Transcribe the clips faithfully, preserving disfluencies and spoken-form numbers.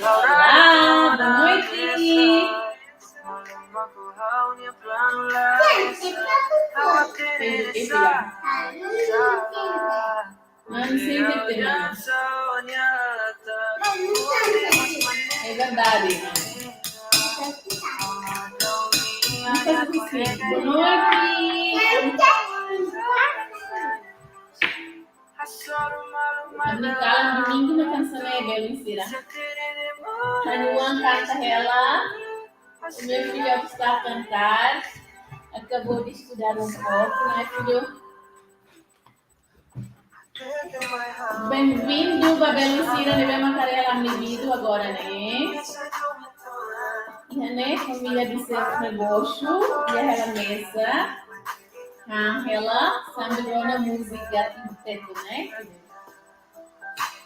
Olá, boa noite. Mano, sempre tem. É verdade. Boa noite. Ami kalan domingu mak kansa ne'e, belun sira. Ha'u-nia oan kanta hela. O meu filho está a cantar. Acabou de estudar um pouco, né, filho? Bem-vindo, ba belun sira ne'ebé mak haree hela ami-nia vídeo agora, né? Iha ne'e família de seu negócio, iha hela mesa. Ah, hela sambil rona múzika Gatinho Preto, né?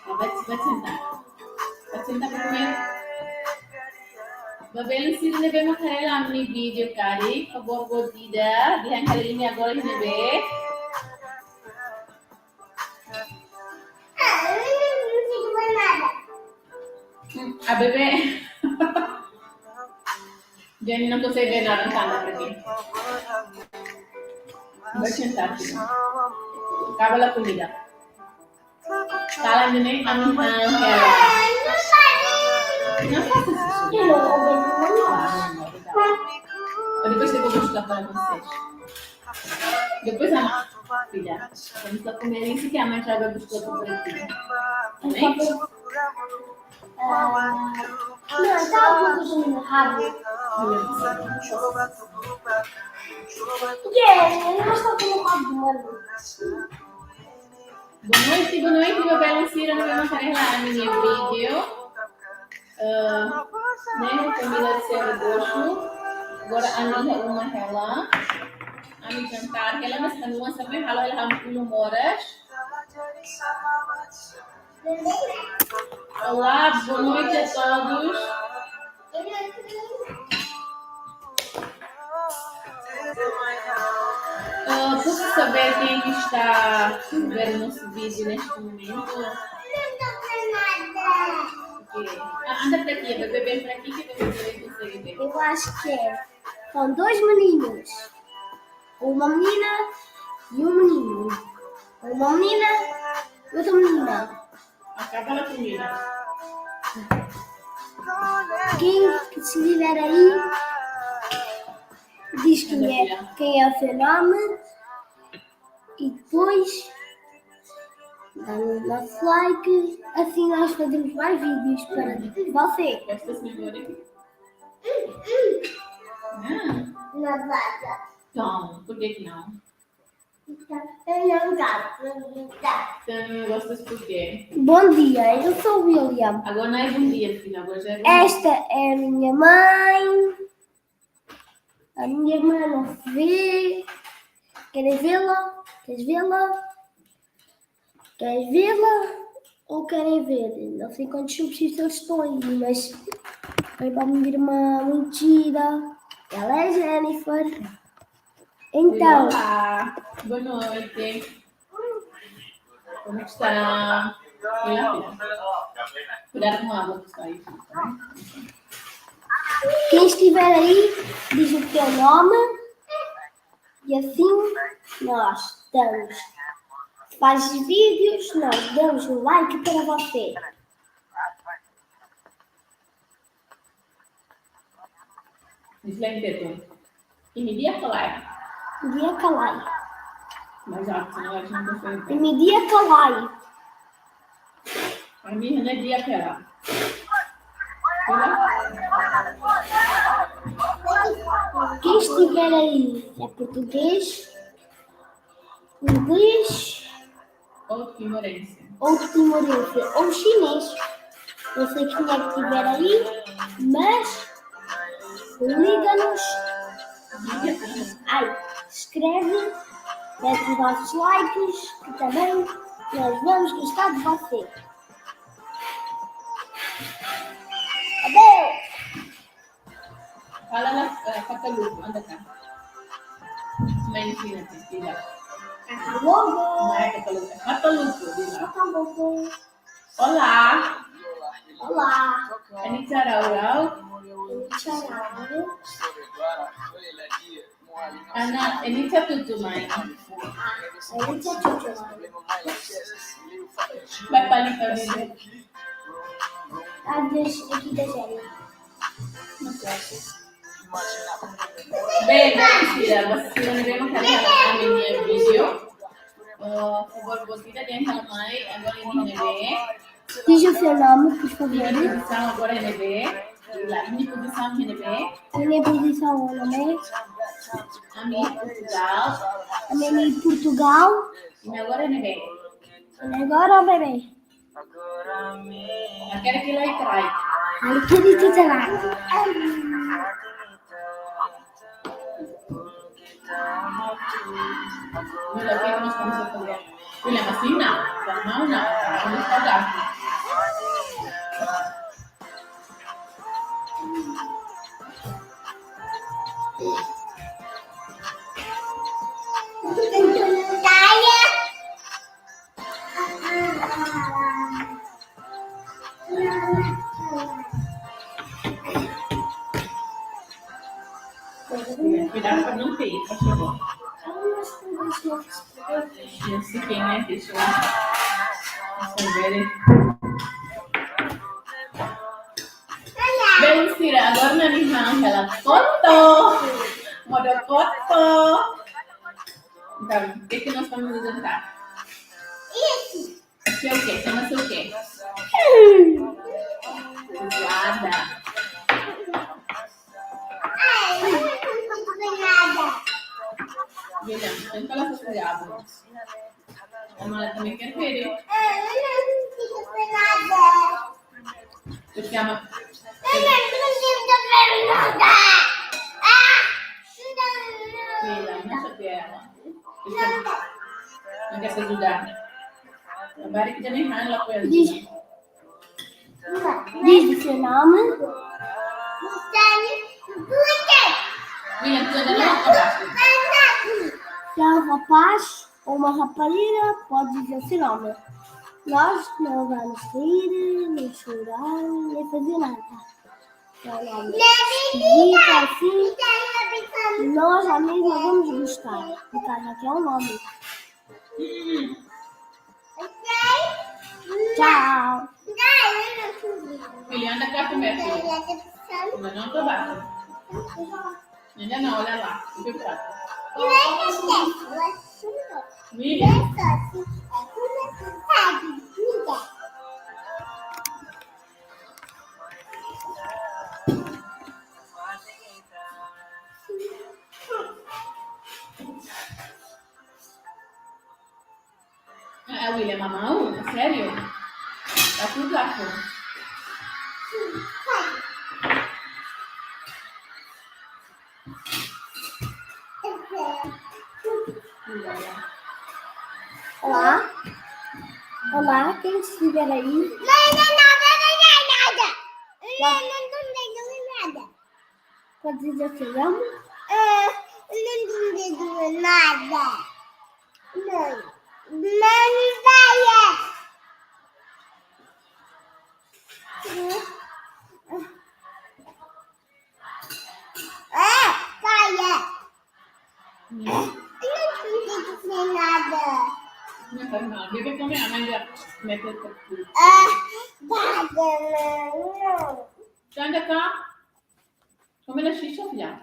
Bati, bati, bati, bati. Ba belun sira ne'ebé mak haree hela ami-nia vídeo karik, favór gotida, dehan hela imi agora iha ne'ebé. Hmm, a bebé. Jenny não consegue ver nada, não tá na frente. Vai sentar, filha. Acaba lá a comida. Kalan ne'e, ami hela. Não faça isso. Depois eu vou buscar para vocês. Depois a filha, vamos lá comer isso que a mãe já vai buscar para ti. Tá bem? Ah, não, tá tudo no rabo. Yeah, não está com o rabo, mano. Boa noite, boa noite, ba belun sira ne'ebé mak haree hela ami-nia vídeo. Ah, ne'e família de seu negócio. Agora ami iha uma hela. Ami jantar hela, mas ha'u-nia oan sira halo hela ha'u-nia moras. Olá, boa noite a todos. Ah, posso saber quem é que está a ver o nosso vídeo neste momento? Ok. Ah, anda para aqui, bebé, vem para aqui que você consegue ver. Eu acho que é. São dois meninos. Uma menina e um menino. Uma menina e outra menina. Acaba a comida. Quem que estiver aí, diz quem é, quem é o seu nome e depois dá o nosso like, assim nós fazemos mais vídeos para você. Gosta, senhora? Não. Não gosta. Então, por que que não? Então, eu não gosto. Então, não gostas por quê? Bom dia, eu sou o William. Agora não é bom dia, filha, agora já é bom dia. Esta é a minha mãe. A minha irmã não se vê. Querem vê-la? Queres vê-la? Queres vê-la ou querem ver? Não sei quantos subs eles estão aí, mas foi para a minha irmã, muito gira. Ela é Jennifer. Então. Olá, boa noite. Como está? Olá, filha. Cuidado com a água que está aí. Quem estiver aí, diz o teu nome. E assim nós damos. Faz vídeos, nós damos um like para você. Dislike itu. Imi di'ak ka lae? Di'ak ka lae? Mais alto, senão a gente não consegue ver. Imi di'ak ka lae? Ami ha'u-nia di'ak hela. Quem estiver aí é português, inglês, ou timorense, ou timorense, ou chinês. Não sei quem é que estiver aí, mas liga-nos. Ai, escreve, mete os vossos likes, que também nós vamos gostar de você. Adeus! Fala lá, eh, Pakaluku, anda cá. Mãe, filha, filha. Kakabogo. Mai, kakaluka. Kakaluka, Dina. Kakabogo. Olá. Olá. Anita Raurau. Anita Raurau. Ana, Anita Tutu mai. Ah, Anita Tutu mai. Vai palita, Dina. Ah, deixa aqui, desenho. Bem, bem, sira, ba sira ne'ebé mak hakarak haree ami-nia vídeo. Oh, favór, bosida dehan hela mai, agora iha ne'ebé. Diz o seu nome, por favor. Iha pozisaun agora iha ne'ebé. Iha ne'e pozisaun iha ne'ebé. Iha ne'e pozisaun iha ne'ebé. Ami Portugal. Ami Portugal. I agora iha ne'ebé. I agora, bebé. Aquele que lá atrás. Aquele que lá atrás. Mira, aqui nós estamos a fazer. Olha, vacina. Não, não. Vamos pagar. Cuidado para não cair, por favor. Não sei quem é, deixa eu ver. Bem, sira, agora ami han hela foto. Modo foto. Então, o que que nós vamos apresentar? Isso. Isso é o quê? Chama-se o quê? Feijoada. Ai, eu não tô nada. William, tem que falar com o diabo. A mala também quer ver, hein? Ah, eu não tô nada. Você chama. Eu não tô nada. Ah, não. William, não chateia ela. Não quer se ajudar. Agora que também han la puede. Diz, diz o seu nome. William, tu ainda não acabaste. Se é um rapaz ou uma rapariga, pode dizer seu nome. Nós não vamos rir, nem chorar, nem fazer nada. Seu nome. Fica assim, nós amigos vamos gostar. Fica aqui é o nome. Tchau. Filho, anda cá comer, filho. Ainda não acabaste. Ainda não, olha lá. O que eu faço? Mira. Ah, William, mamau? Sério? Tá tudo lá fora. Olá. Olá, quem estiver aí? Não, não, não, não, não, não, nada. Não, não, não, não, não, nada. Pode dizer seu nome? Ah, não, não, não, não, nada. Não, não, não, não, não. Ah, sai. Não, não, não, não, nada. Não faz mal. Bebê come a mãe já meteu o cu. Ah, nada, não. Sai da cá. Come na xixa, filha.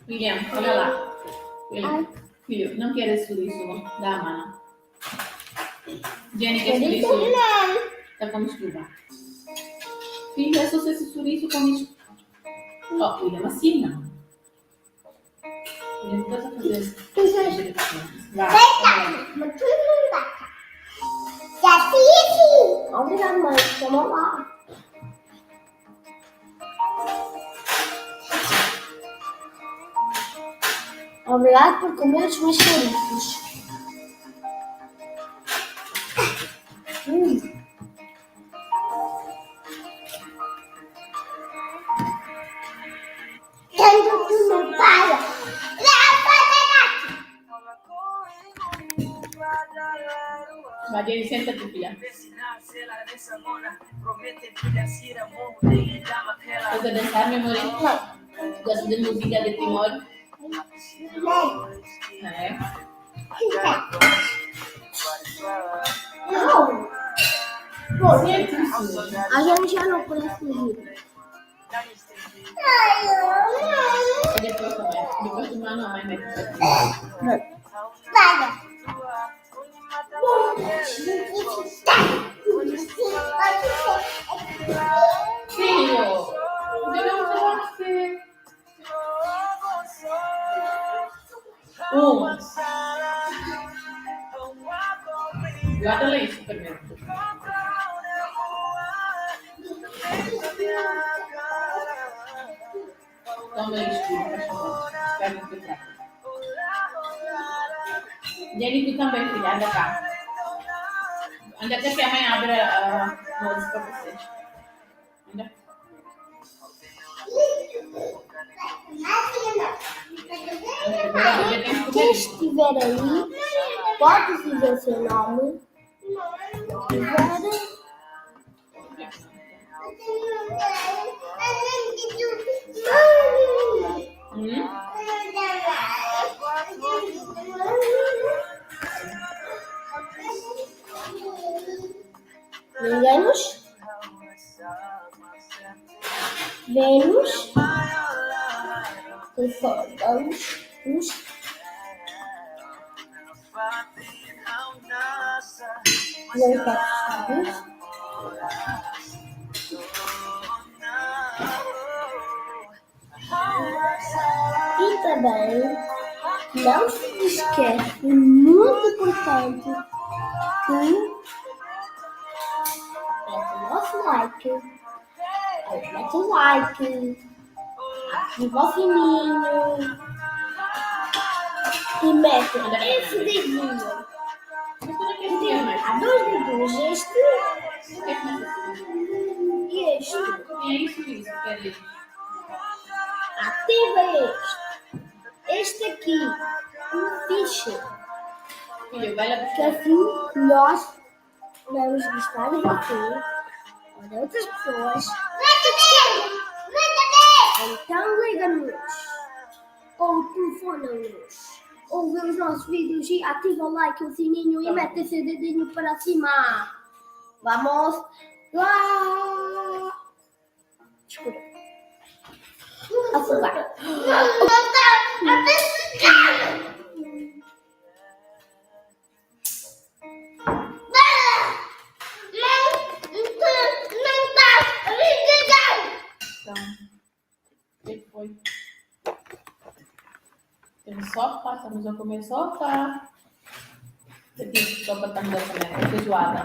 William, olha lá. William, ai, filho, não queres chouriço? Dá, mana. Jenny quer chouriço? Chouriço não. Tá com desculpa. Filho, é só se chouriço com isso. Ó, William, assim não. Ele não precisa fazer isso. Vai, vai. Obrigada, mãe. Toma lá. Obrigado por comer os meus chouriços. Hum. Tanto que meu pai. Vai, Jenny, senta, filha. Estás a dançar, meu amor? Gosta de música de Timor? Não. É. Não. Pô, nem é isso. A gente já não pode fugir. E depois também. Depois de mano, a mãe vai. Para. Filho, eu não trouxe. Um. Guarda lá isso primeiro. Toma isto, por favor. Espera um bocado. Jenny, tu também, filha, anda cá. Anda cá que a mãe abre a moça para vocês. Anda. Quem estiver aí, pode dizer seu nome. Hum? Vênus. Vênus. Vamos. Vamos. Não tá. E também, não se esquece, muito importante, que é o nosso like. Aí, mete o like, ativa o sininho e mete esse dedinho. Há dois dedinhos, este e este. É isso, isso, peraí. Ativa este. Este aqui, o fixe. Filho, vai lá buscar. Que assim nós vamos gostar de você, ou de outras pessoas. Então liga-nos, ou telefona-nos, ou vê os nossos vídeos e ativa o like, o sininho e mete esse dedinho para cima. Vamos lá! Desculpa. Afogar. Então, o que foi? Tem sopa, estamos a comer sopa. Aqui, sopa também, feijoada.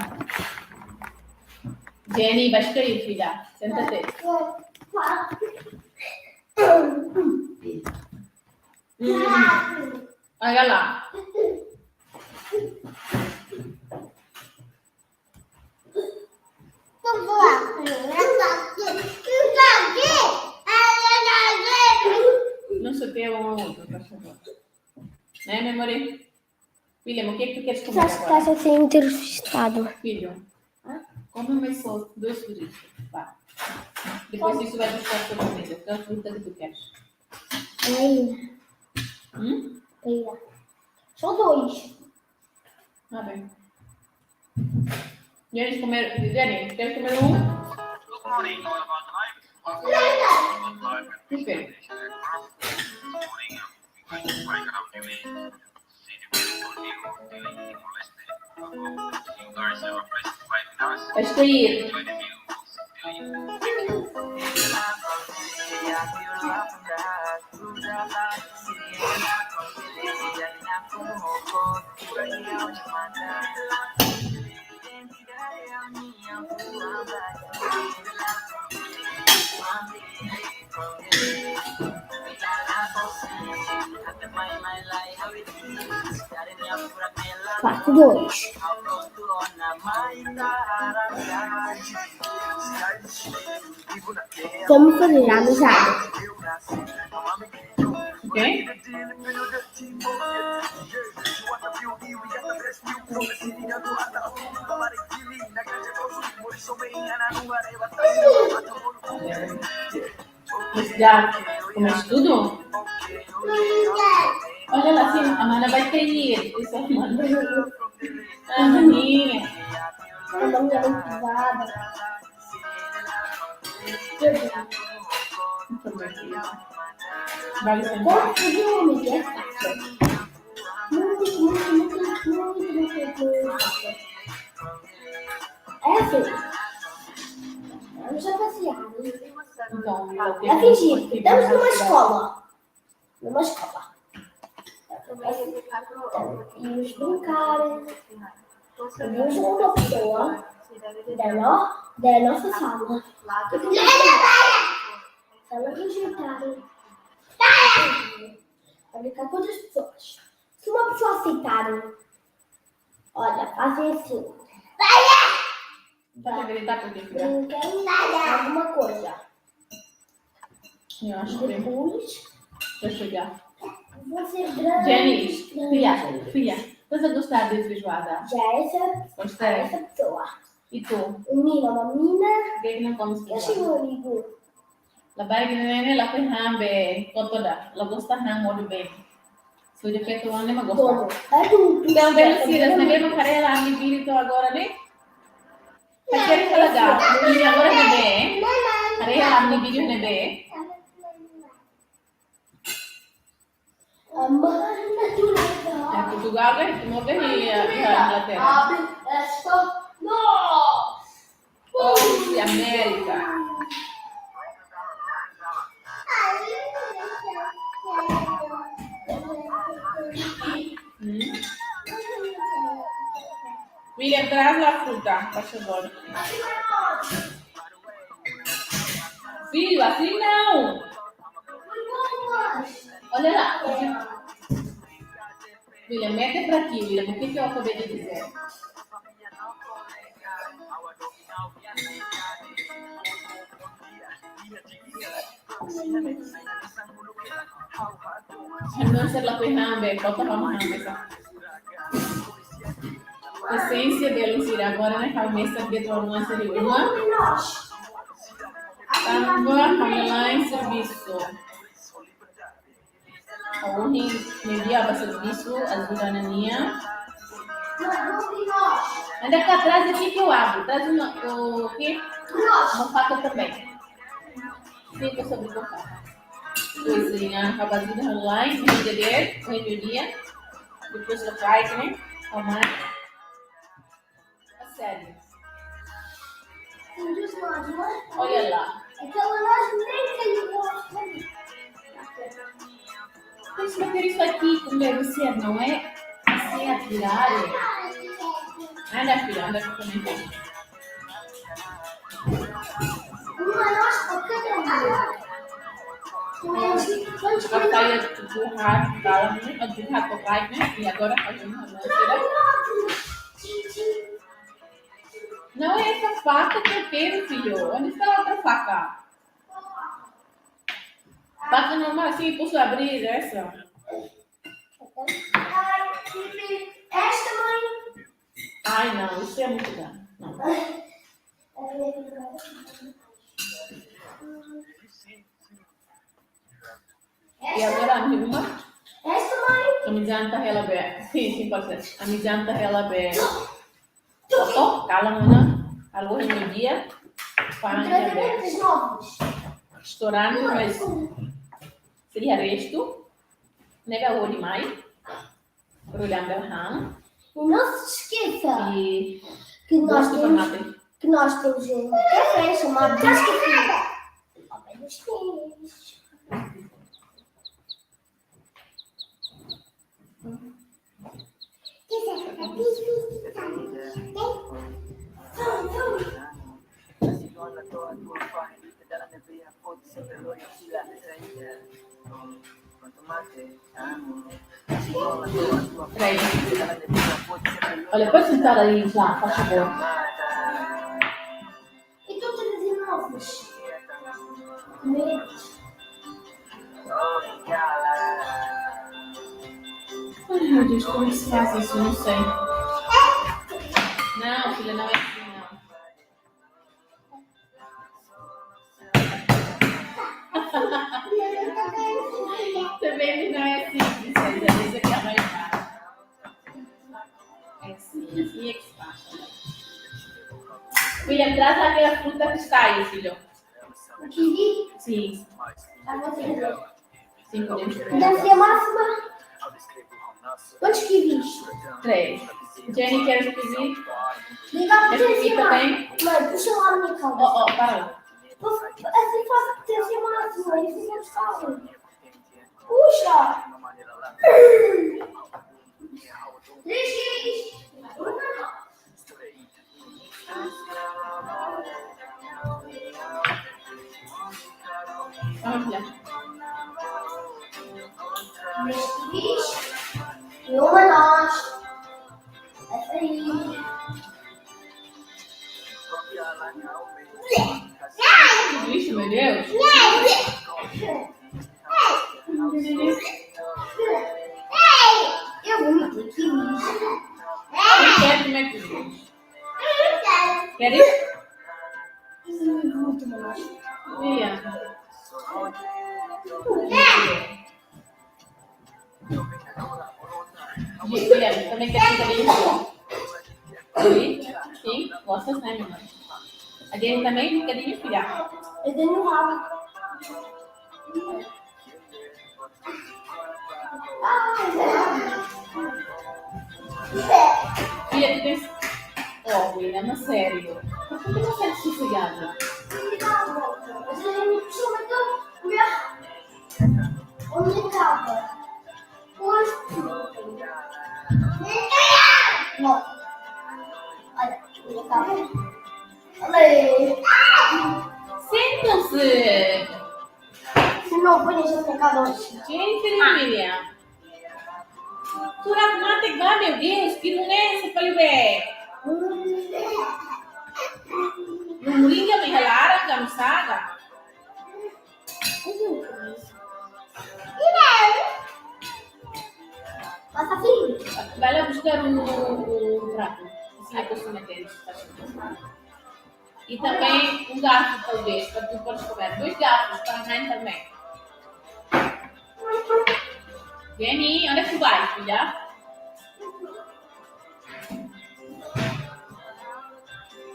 Jenny, vais cair, filha. Senta-te. Hum. Olha lá. Não sei o que é um outro, faz favor. Né, meu amor? Filha, o que é que tu queres comer agora? Estás a ser entrevistado. Filho, come mais só dois burritos. Vá. Depois isso vai buscar a tua comida. Qual a fruta que tu queres? Aí. Hum? Aí, ó. Só dois. Tá bem. Queres comer, Jenny, queres comer um? Ok. Acho que é isso. Parte dois. Como fazer amizade? Ok? Mas já começa tudo? Olha lá, sim, a mana vai cair. Isso é mana. Ah, maninha. A mana é muito pesada. Vai, sim. Muito, muito, muito, muito, muito, muito, muito fácil. É assim. Vamos já passear. Então, é fingir. Estamos numa escola. Numa escola. Vamos brincar. Vamos uma pessoa da, no, da nossa sala. Sala rejeitada. Para brincar com outras pessoas. Se uma pessoa aceitar, olha, fazem assim. Tá a gritar porque fica. Brinquem alguma coisa. Eu acho que depois deixa eu olhar. Vão ser grandes. Jenny, filha, filha, estás a gostar de feijoada? Já essa, gosta, essa pessoa. E tu? O menino, a menina. Por que é que não comes feijoada? Meu amigo. Labarik ne'e ne'e lakohi han be koto ida, la gosta han modo been. Só de feto ane ma gosta. Como? Adultos. Então, bem, se das ne'ebé mak haree hela ami-nia vídeo to'o agora, né? Hakarak fala ga, menina agora ne'ebé, hein? Haree hela ami-nia vídeo ne'ebé. Amar natureza. É Portugal, né? Não vem aí, a, a Inglaterra. Abre esta nós. Pois, América. Hum? William, traz lá a fruta, faz favor. Filho, assim não. Olha lá. William, mete para aqui, William. O que que eu acabei de dizer? Não sei lá, foi hambre, falta vamos hambre, sabe? Paciência, belun sira, agora ne'e ha'u mesak de'it ha'u-nia uma. Tanba ha'u-nia la'en servisu. Ha'u ohin meiudia bá servisu, ajuda Ana nian. Anda cá, traz aqui que eu abro. Traz uma, o quê? Uma faca também. Sim, eu sou de boca. Pois é, ha'u bá ajuda ha'u-nia la'en, dia de, meiudia. Depois da praia, né? Amanhã. A sério. Olha lá. Aquela loja nem tem loja. Temos que ter isso aqui, como deve ser, não é? Assim, a tirar. Anda, filha, anda com o comentário. Uma loja, qualquer trabalho. Mas, quando Agora está aí a empurrar, tá lá, né? A empurrar para o pai, né? E agora fazendo a nossa. Não é essa faca que eu quero, filho. Onde está a outra faca? Faca normal, assim, posso abrir essa? Ai, esta, mãe. Ai, não, isso é muito grande. Não. E agora, ami uma? Esta, mãe. Ami janta hela be. Sim, sim, pode ser. Ami janta hela be. Oto, kalan ona. Almosu meiudia. Fa'an be. Restaurante, mas seria restu. Nega o de mai. Rulhando a ham. E não se esqueça que nós temos, que nós temos um café chamado Cascafé. Peraí. Olha, pode sentar aí já, faz favor. Então, treze novos. Ai, meu Deus, como é que se faz isso? Não sei. Não, filha, não é assim, não. Também não é assim, princesa. Esse aqui é mais fácil. É assim, assim é que se faz. William, traz aquela fruta que está aí, filho. O kiwi? Sim. Tá bom, filho. Sim, podemos. Distância máxima? Quantos kiwis? Três. Jenny, queres pedir? Diga a distância máxima. Queres pedir também? Mãe, puxa lá a minha calça. Oh, oh, para lá. Assim faz distância máxima, isso não está. Puxa! Três kiwis. Vamos lá. Três kiwis. E uma noz. Essa aí. Vixe, meu Deus. Eu vou meter aqui. Não quero comer aqui. Queres? Ia. Ia, também quero um bocadinho. Sim, sim, gostas, né, minha mãe? A Jenny também, um bocadinho, filha. Eu tenho um rabo. Filha, tu tens. Oh, menina, mas sério. Por que tu não sentes sossegada? Não. Olha, minha capa. Olha aí. Senta-se. Se não, põe esse pecado. Gente, Emília. Surat mate ba, meu Deus, que não é esse, falei, ué. Não liga, me relaram, cansada. Passa assim. Vai lá buscar o, o prato. Assim é que eu sou. E também um garfo, talvez, para tu podes comer. Dois garfos para a mãe também. Jenny, onde é que tu vais, filha?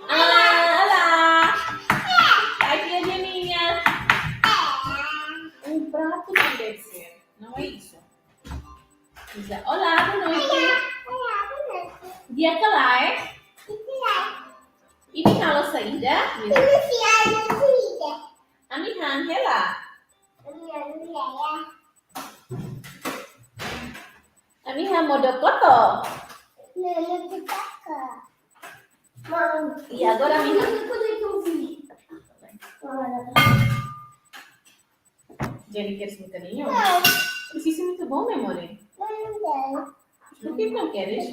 Ah, olá! Tá aqui a Jeninha. Um prato não deve ser, não é isso? Diz lá, olá, boa noite. Olá, olá, boa noite. Dia que lá é? Dia que lá. Imi halo saida? Imi halo saida? Ami han hela. Ami han hela. Ami han modo koto. Modo koto. E agora ami han. Jenny, queres um bocadinho? Não. Mas isso é muito bom, meu amor. Não, não. Por que não queres?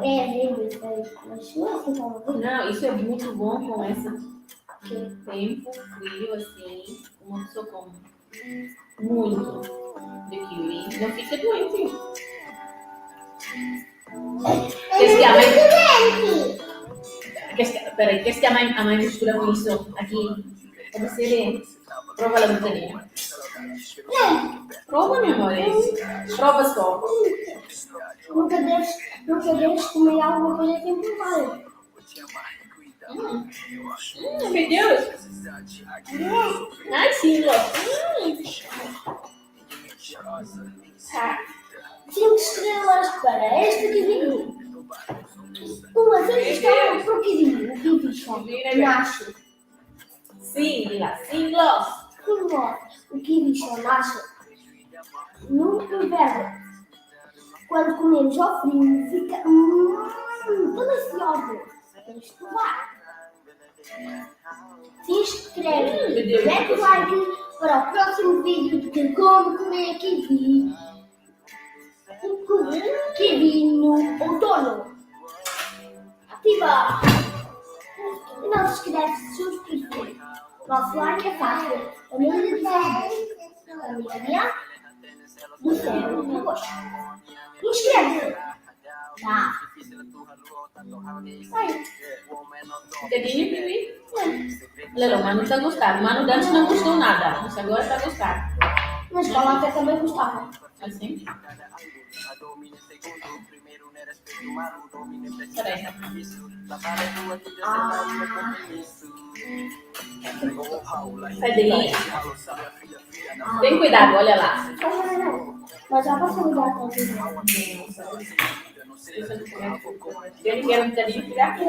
É, é, mas não é assim tão bom. Não, isso é muito bom com esse tempo frio assim, uma pessoa come muito de kiwi, não fica doente. Queres que a mãe, queres que, peraí, queres que a mãe, a mãe mistura com isso aqui? Para você ver. Prova lá um bocadinho. Prova, meu amor, é isso. Prova só. Nunca deves, nunca deves comer alguma coisa sem provar. Hum. Hum, meu Deus. Hum. Ai, sim, ó. Hum. Tá. Cinco estrelas para este kiwi. Uma sugestão para o kiwi. O kiwi só nasce. Sim, Lila, sim, Gloss. Sim, Gloss. O kiwi só nasce no inverno. Quando comemos ao frio, fica, hum, delicioso. Temos que provar. Se inscreve, hum, meu Deus, mete o like para o próximo vídeo de como comer kiwi. Kiwi no outono. Ativa! E não se esquece de subscrever. Nosso like é fácil. A minha diz é a minha do céu. Inscreve-se! Tá. Ai. Jadi ini, Piwi. Lelo, manu tá gostar. Manu antes não gostou nada, mas agora tá gostar. Mas kalau até também gostava. Assim? Peraí. Ah. Sai daí. Tem cuidado, olha lá. Mas já passou do barco. Ele quer um bocadinho de cuidado.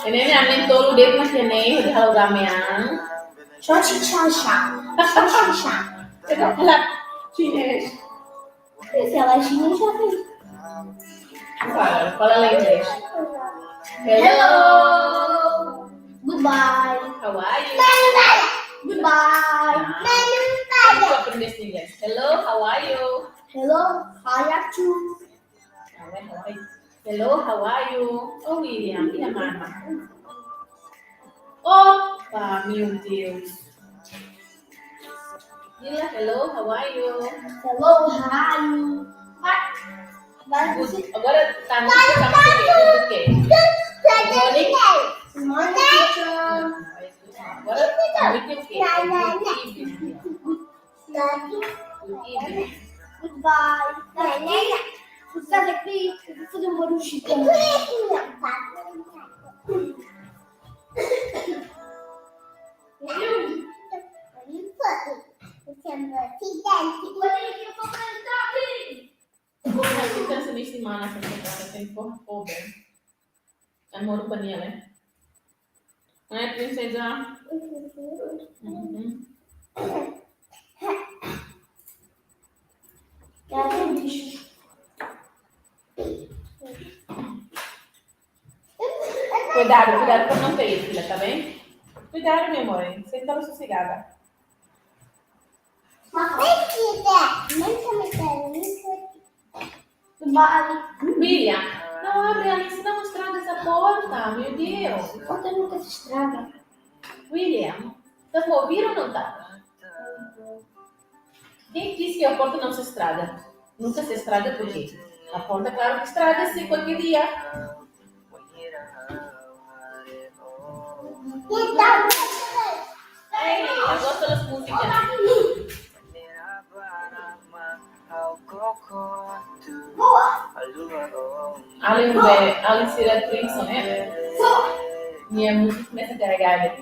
Ne'e ne'e, ami tolu de'it mak ne'e, hodi halo ramen. Xoxi xaxa. Xoxi xaxa. Kita pelak Chinês. Esse é lá chinês, já fez. Fala, fala lá em inglês. Hello. Hello. Goodbye. How are you? Goodbye. Ah. Como tu aprendes inglês? Hello, how are you? Hello, how are you? Hello, how are you? Oh, William, e a mama? Opa, meu Deus. Dila, hello, how are you? Hello, how are you? What? Good. Agora tá muito, tá muito o quê? Muito o quê? Good morning. Good morning, teacher. Agora tá muito o quê? Good evening. Good evening. Goodbye. Goodbye. Goodbye. Goodbye. Mas fica essa minha semana, essa semana tem por pobre. Amor, Daniela. Né, princesa? Uhum. Cuidado, cuidado pra não cair, filha, tá bem? Cuidado, minha amor, hein? Senta lá sossegada. William, não abre ali, senão estraga essa porta, meu Deus. A porta nunca se estraga. William, tá a ouvir ou não tá? Quem disse que a porta não se estraga? Nunca se estraga, por quê? A porta, claro que estraga, se qualquer dia. Ei, eu gosto das músicas. Alin be, alin sira Crimson, eh? Nia múzika komesa karega.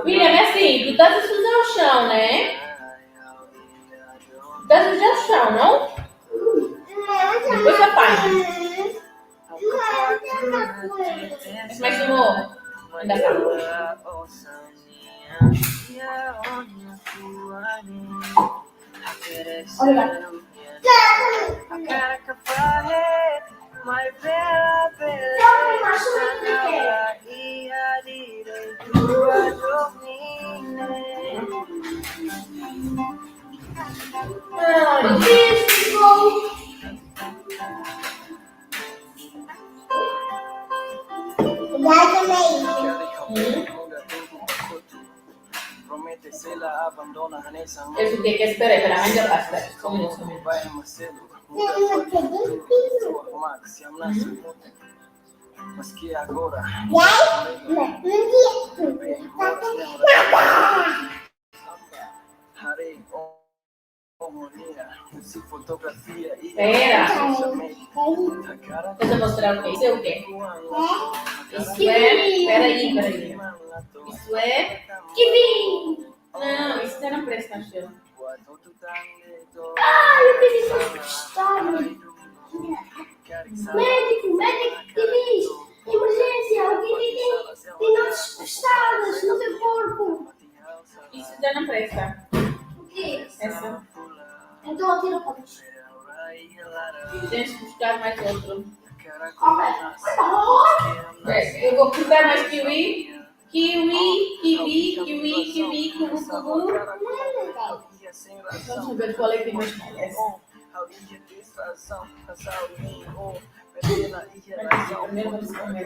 William, é assim, tu tá a sujar o chão, né? Tá a sujar o chão, não? Depois apanha. Mas, mas, amor, ainda tá. Olha lá. Hum? Eso que, que espera, espera, anja pasta. Como no, como no. Hum? Espera. Deixa eu mostrar o quê? Isso é o quê? Isso é, peraí, peraí. Isso é kiwi. Não, isso já não presta, não. Ai, eu tenho que estômago. Médico, médico, Diniz, emergência, alguém tem, tem, tem notas crustadas no seu corpo. Isso já não presta. O quê? Essa. Então atira para o lixo. Tens que buscar mais outro. Ok. Espera, eu vou cortar mais kiwi. Kiwi, kiwi, kiwi, kiwi, kubu, kubu. Vamos ver qual é que mais parece. Primeiro vamos comer.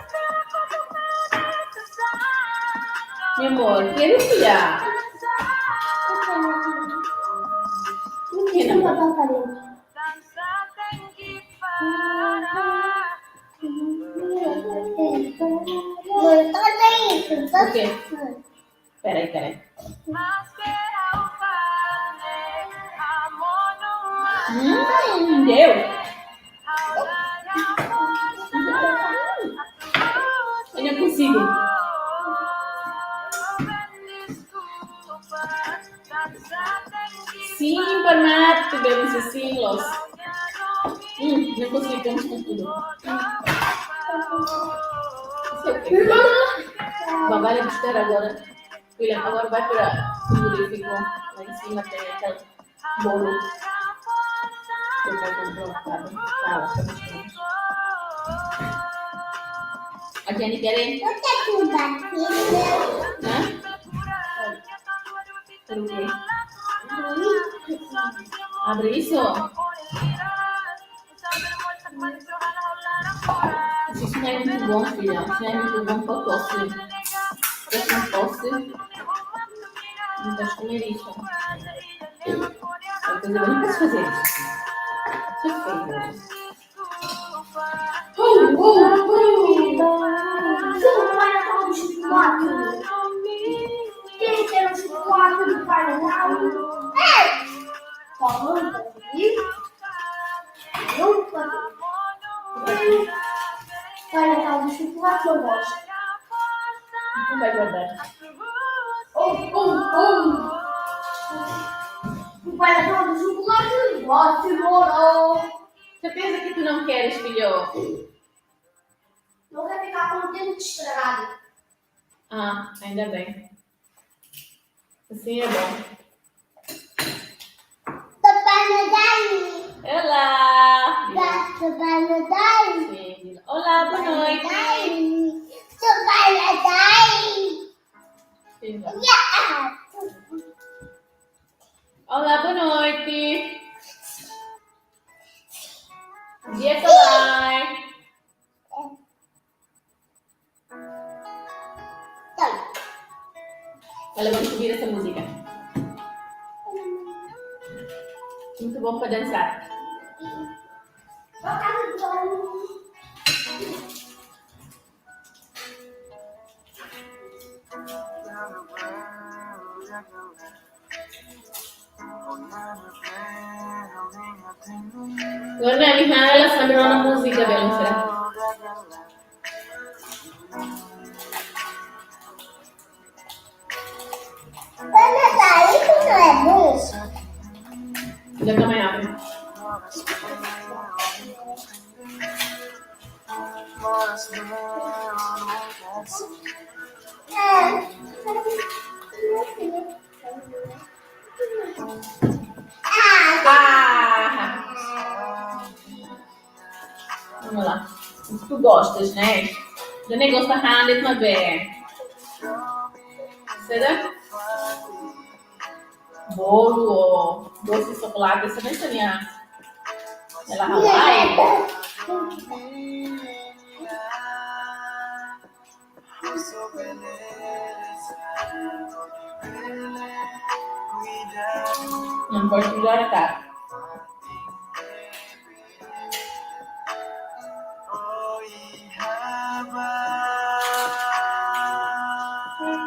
Mi amor, quero filha. Não quero. Mãe, tá bem. Ok. Peraí, peraí. Hum, deu. Eu não consigo. Sim, Parmat, tivemos assim, los. Hum, não consigo, vamos com tudo. Isso aqui. Vai, vai buscar agora. William, agora vai para o frigorífico. Lá em cima tem aquele bolo. Que eu vou comprar, tá bom? Tá, lá, tá bom. A Jenny quer ir? Hã? Por quê? Abre isso. Isso não é muito bom, filha. Isso não é muito bom pra tosse. Pra tosse. Não pode comer isso. Depois eu não posso fazer isso. Você fez, né? Uh, uh, uh. Sou o Pai Natal de chocolate. Quem quer um chocolate do Pai Natal? Ei! Falando aqui. Não, Pai Natal de chocolate eu gosto. Não vai guardar. Oh, oh, oh. O Pai Natal de chocolate gosta, moro. Certeza que tu não queres, filho? Não quer ficar com o dente estragado. Ah, ainda bem. Assim é bom. Papai Nadal. Olá. Papai Nadal. Sim. Olá, boa noite. Papai Nadal. Sim. Yeah. Olá, boa noite. Dia que vai. Olha, vamos subir essa música. Muito bom para dançar. Agora, ami halo sambil rona múzika, belun sira. Ida-ne'e mak ami. Ah! Vamos lá. Tu gostas, né? Ida-ne'e gosta hanesan ne'ebé? Será? Bolu ou doce de chocolate, essa nem sabia. Ela ralai. Não pode cuidar, tá?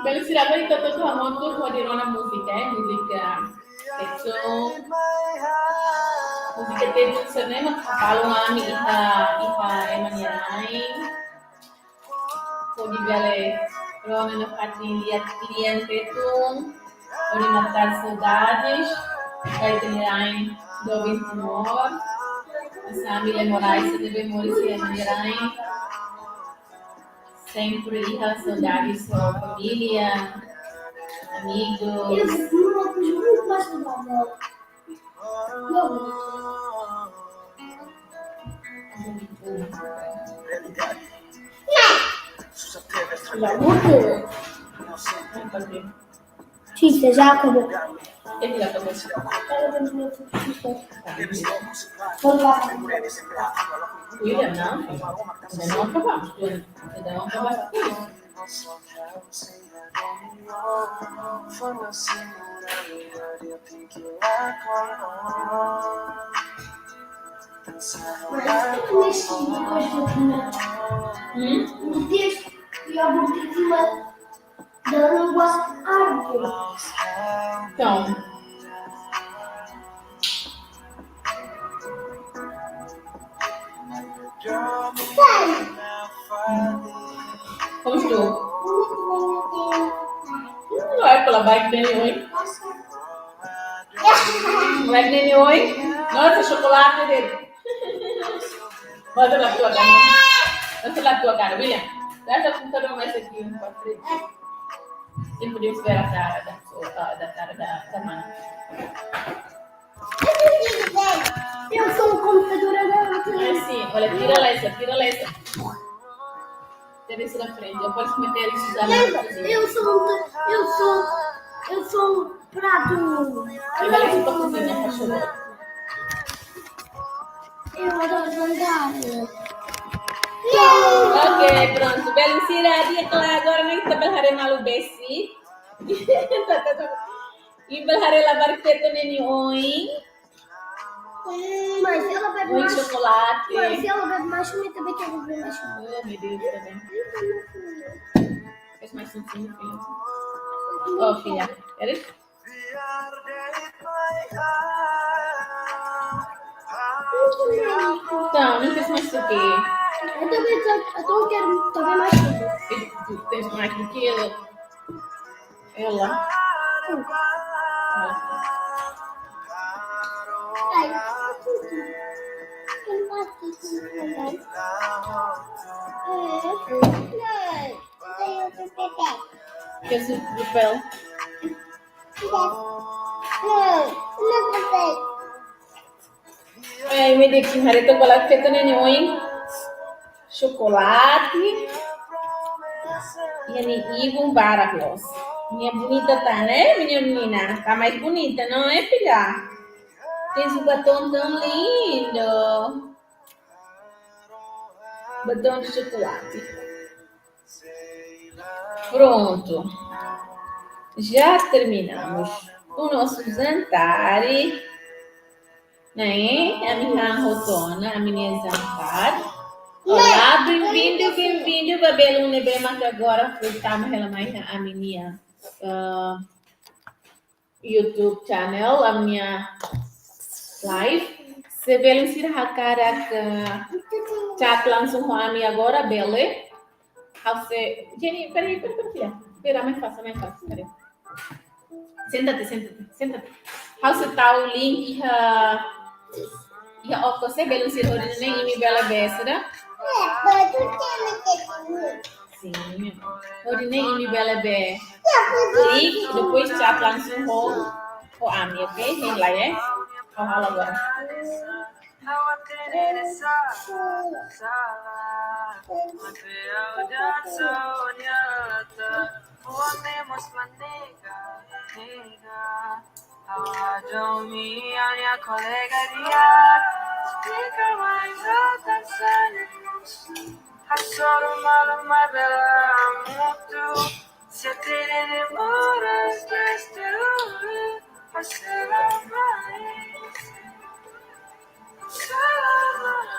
Belun sira, agora ita hotu hamutuk hodi rona múzika, eh, múzika Tetun. Múzika Tetun sira-ne'e mak hakalun ami iha, iha ema nia rain. Hodi bele rona nafatin lian, lian Tetun. Hodi matar saudades ba ita-nia rain doben Timor. Hanesan Mile Moraes, ita-nia rain. Sempre iha saudades ho família, amigos. Chiste, já acabou. Ele já acabou. Cuida, não. Ainda não acabamos. Ainda não acabaste com isso. Hum? Então. Como estou? Hum, vai pela bike dele, oi. Bike dele, oi. Nossa, chocolate dele. Bota na tua cara. Bota na tua cara, William. Traz o computador mais aqui pra frente. Tempo de esperar da, da, da, da, da, da mana. Eu sou um computador agora. É assim, olha, tira lá essa, tira lá essa. Tira isso da frente. Eu posso meter isso já na cozinha. Eu sou um, eu sou, eu sou um prato. Leva lá isso pra cozinha, faz favor. Eu adoro jantar. Ok, prontu. Belun sira, di'ak ka lae, agora ne'e ita bele haree malu besik. Tá, tá, tá. Imi bele haree labarik Tetun ne'e nia oin. Hum, mas ela bebe mais. Oin chocolate. Mas ela bebe mais, eu também quero beber mais. Oh, meu Deus, tá bem. Faz mais um, filho. Oh, filha, queres? Então, não queres mais do quê? Eu também tô, eu tô quero também mais coisa. E tu tens mais do que ela? Ela? Ai. Queres o papel? Ai, meu Deus, que raiva, chocolate feto ne'e nia oin. Chocolate. Iha nia ibun barak loos. Nia bonita tan, né, minha menina? Tá mais bonita, não é, filha? Tens um batom tão lindo. Batom de chocolate. Pronto. Já terminamos o nosso jantar. Ne'e, ami han hotu ona, ami-nia jantar. Olá, bem-vindo, bem-vindo ba belun ne'ebé maka agora foin tama hela mai iha ami-nia, eh, YouTube channel, ami-nia live. Se belun sira hakarak, eh, chat langsung ho ami agora, bele. Ha'u sei, Jenny, peraí, peraí, peraí, filha. Pera, mais fácil, mais fácil, peraí. Senta-te, senta-te, senta-te. Ha'u sei tau link iha, iha okos, se belun sira hodi nune'e imi bele bá, será? Sim. Hodi nune'e imi bele bá. Klik, depois chat langsung ho, ho ami, oke? Hein lai, eh? Ha'u halo agora.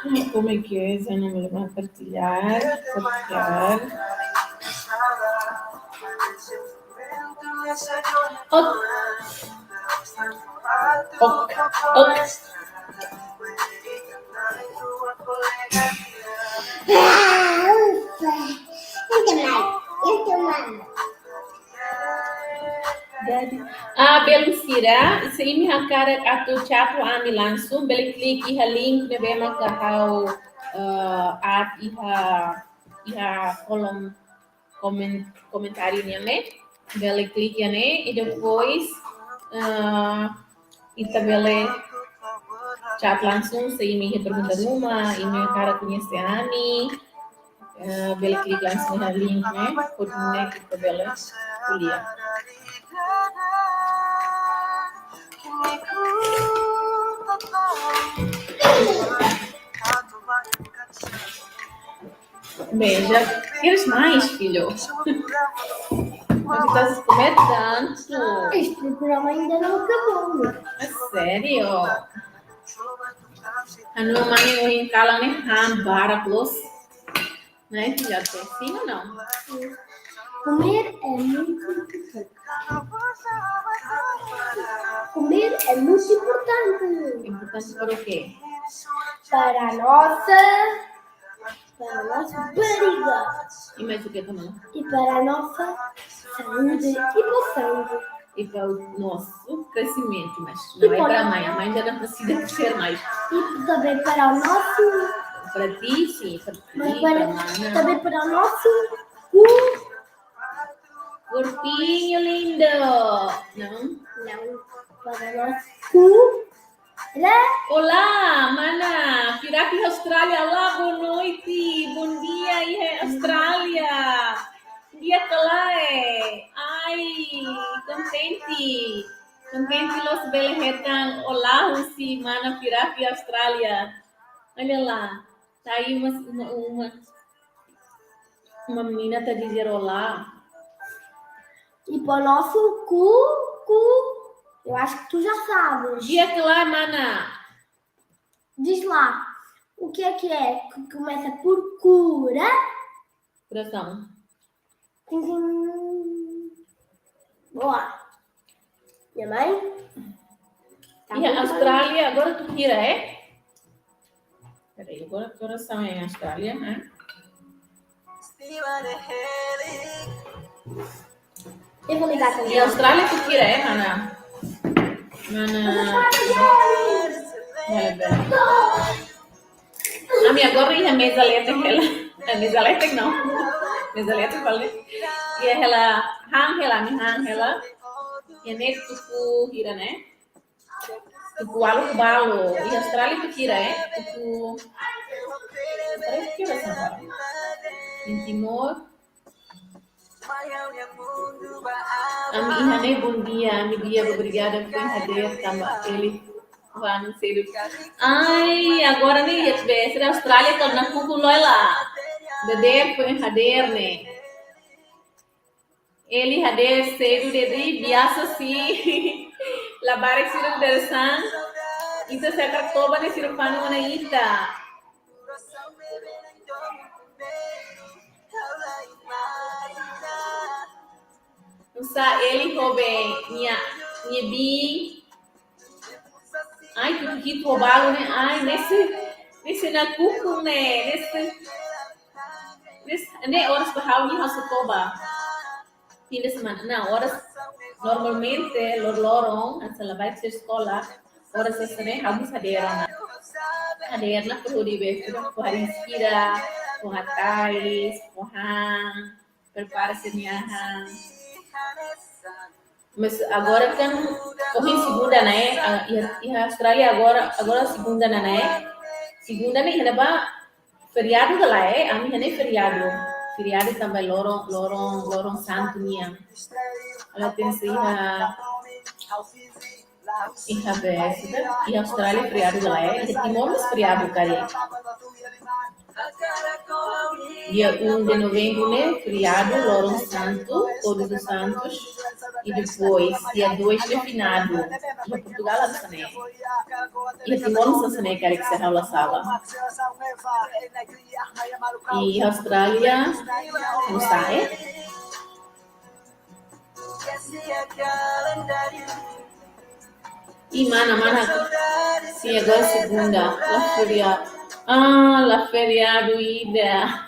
Ai, como é que é? Já não me lembro. Compartilhar, compartilhar. Ok. Ok. Ok. Ah, ufa. Muito mal. Muito mal. Ah, belun sira, se imi hakarak atu chat ho ami langsung, bele klik iha link ne'ebé maka ha'u, eh, aat iha, iha kolom komen-, komentáriu nian ne'e. Bele klik iha ne'e, i depois, eh, ita bele chat langsung, se imi iha pergunta ruma, imi hakarak koñese ami, eh, bele klik langsung iha link ne'e, hodi nune'e ita bele ko'alia. Bem, já queres mais, filho? Mas estás a comer tanto. Este programa ainda não acabou. É sério? Anu mãe, ohin kalan ne'e han barak loos. Né, filhote? Sim ou não? Comer é muito importante. Comer é muito importante. Importante para o quê? Para a nossa, para a nossa barriga. E mais o quê também? E para a nossa saúde e para o sangue. E para o nosso crescimento, mas não é para a mãe. A mãe já não precisa crescer mais. E também para o nosso... Para ti, sim, para ti, mas para, para a mana. Também para o nosso cu. Corpinho lindo. Não? Não. Para o nosso cu. Olá, mana. Pirapi Austrália. Olá, boa noite. Bom dia, iha Austrália. Di'ak ka lae? Ai, kontente. Kontente loos bele hetan olá husi mana Pirapi Austrália. Olha lá. Tá aí uma, uma, uma, uma menina tá a dizer olá. E para o nosso cu, cu, eu acho que tu já sabes. Di'ak ka lae, mana? Diz lá, o que é que é que começa por cura? Coração. Tim, tim. Boa. Minha mãe? Tá. E a Austrália, agora tu tira, é? Peraí, agora coração é em Austrália, né? Eu vou ligar também. E Austrália tu tira, é, mana? Mana. Bele, bele. Ami agora iha meza leten hela. Eh, meza leten não. Meza leten fali. Iha hela, han hela, ami han hela. Iha ne'e tuku hira ne'e. Tuku ualu balu. Iha Austrália tuku hira, eh? Tuku, parece que era essa agora. Em Timor. Ami iha ne'e, bom dia, ami di'ak, obrigada foin hadeer tanba Eli vanu sedu. Ai, agora ne'e iha S B S Austrália, kalau nakukun loos la. Dadeer foin hadeer ne'e. Eli hadeer sedu de'it, biasa sih. Labarik sira dadeer-saan. Ita sei hakarak toba ne'e sira fanu ona ita. Nusa Eli ho be nia, nia biin. Ai, tuku hitu ho balu ne'e, ai, ne'e sei, ne'e sei nakukun ne'e, ne'e sei, ne'e sei, ne'e oras ba ha'u ne'e ha'u sei toba. Fim de semana, não, oras, normalmente, lor-, loron, hanesan labarik sira eskola, oras hanesan ne'e, ha'u mós hadeer ona. Hadeer ona, hodi be, hodi fó hariis ida, fó hatais, fó han, prepara sira-nia han. Mas agora kan, ohin segunda ne'e, ah, iha, iha Austrália agora, agora segunda ne'e, ne'e. Segunda ne'e, iha ne'ebá feriadu ka lae, ami iha ne'e feriadu. Feriadu tanba loron, loron, loron santu nian. Agora tenke sei iha, iha be, iha Austrália feriadu ka lae, iha Timor mós feriadu karik. Dia um de novembro ne'e feriadu, loron santu, Todos os Santos. I depois, dia dois ne'e finadu. Iha Portugal hanesan ne'e. Iha Timor hanesan ne'e, karik se ha'u la sala. I Austrália, não sei. I mana, mana. Sim, agora segunda. La feria-, ah, la feriadu ida.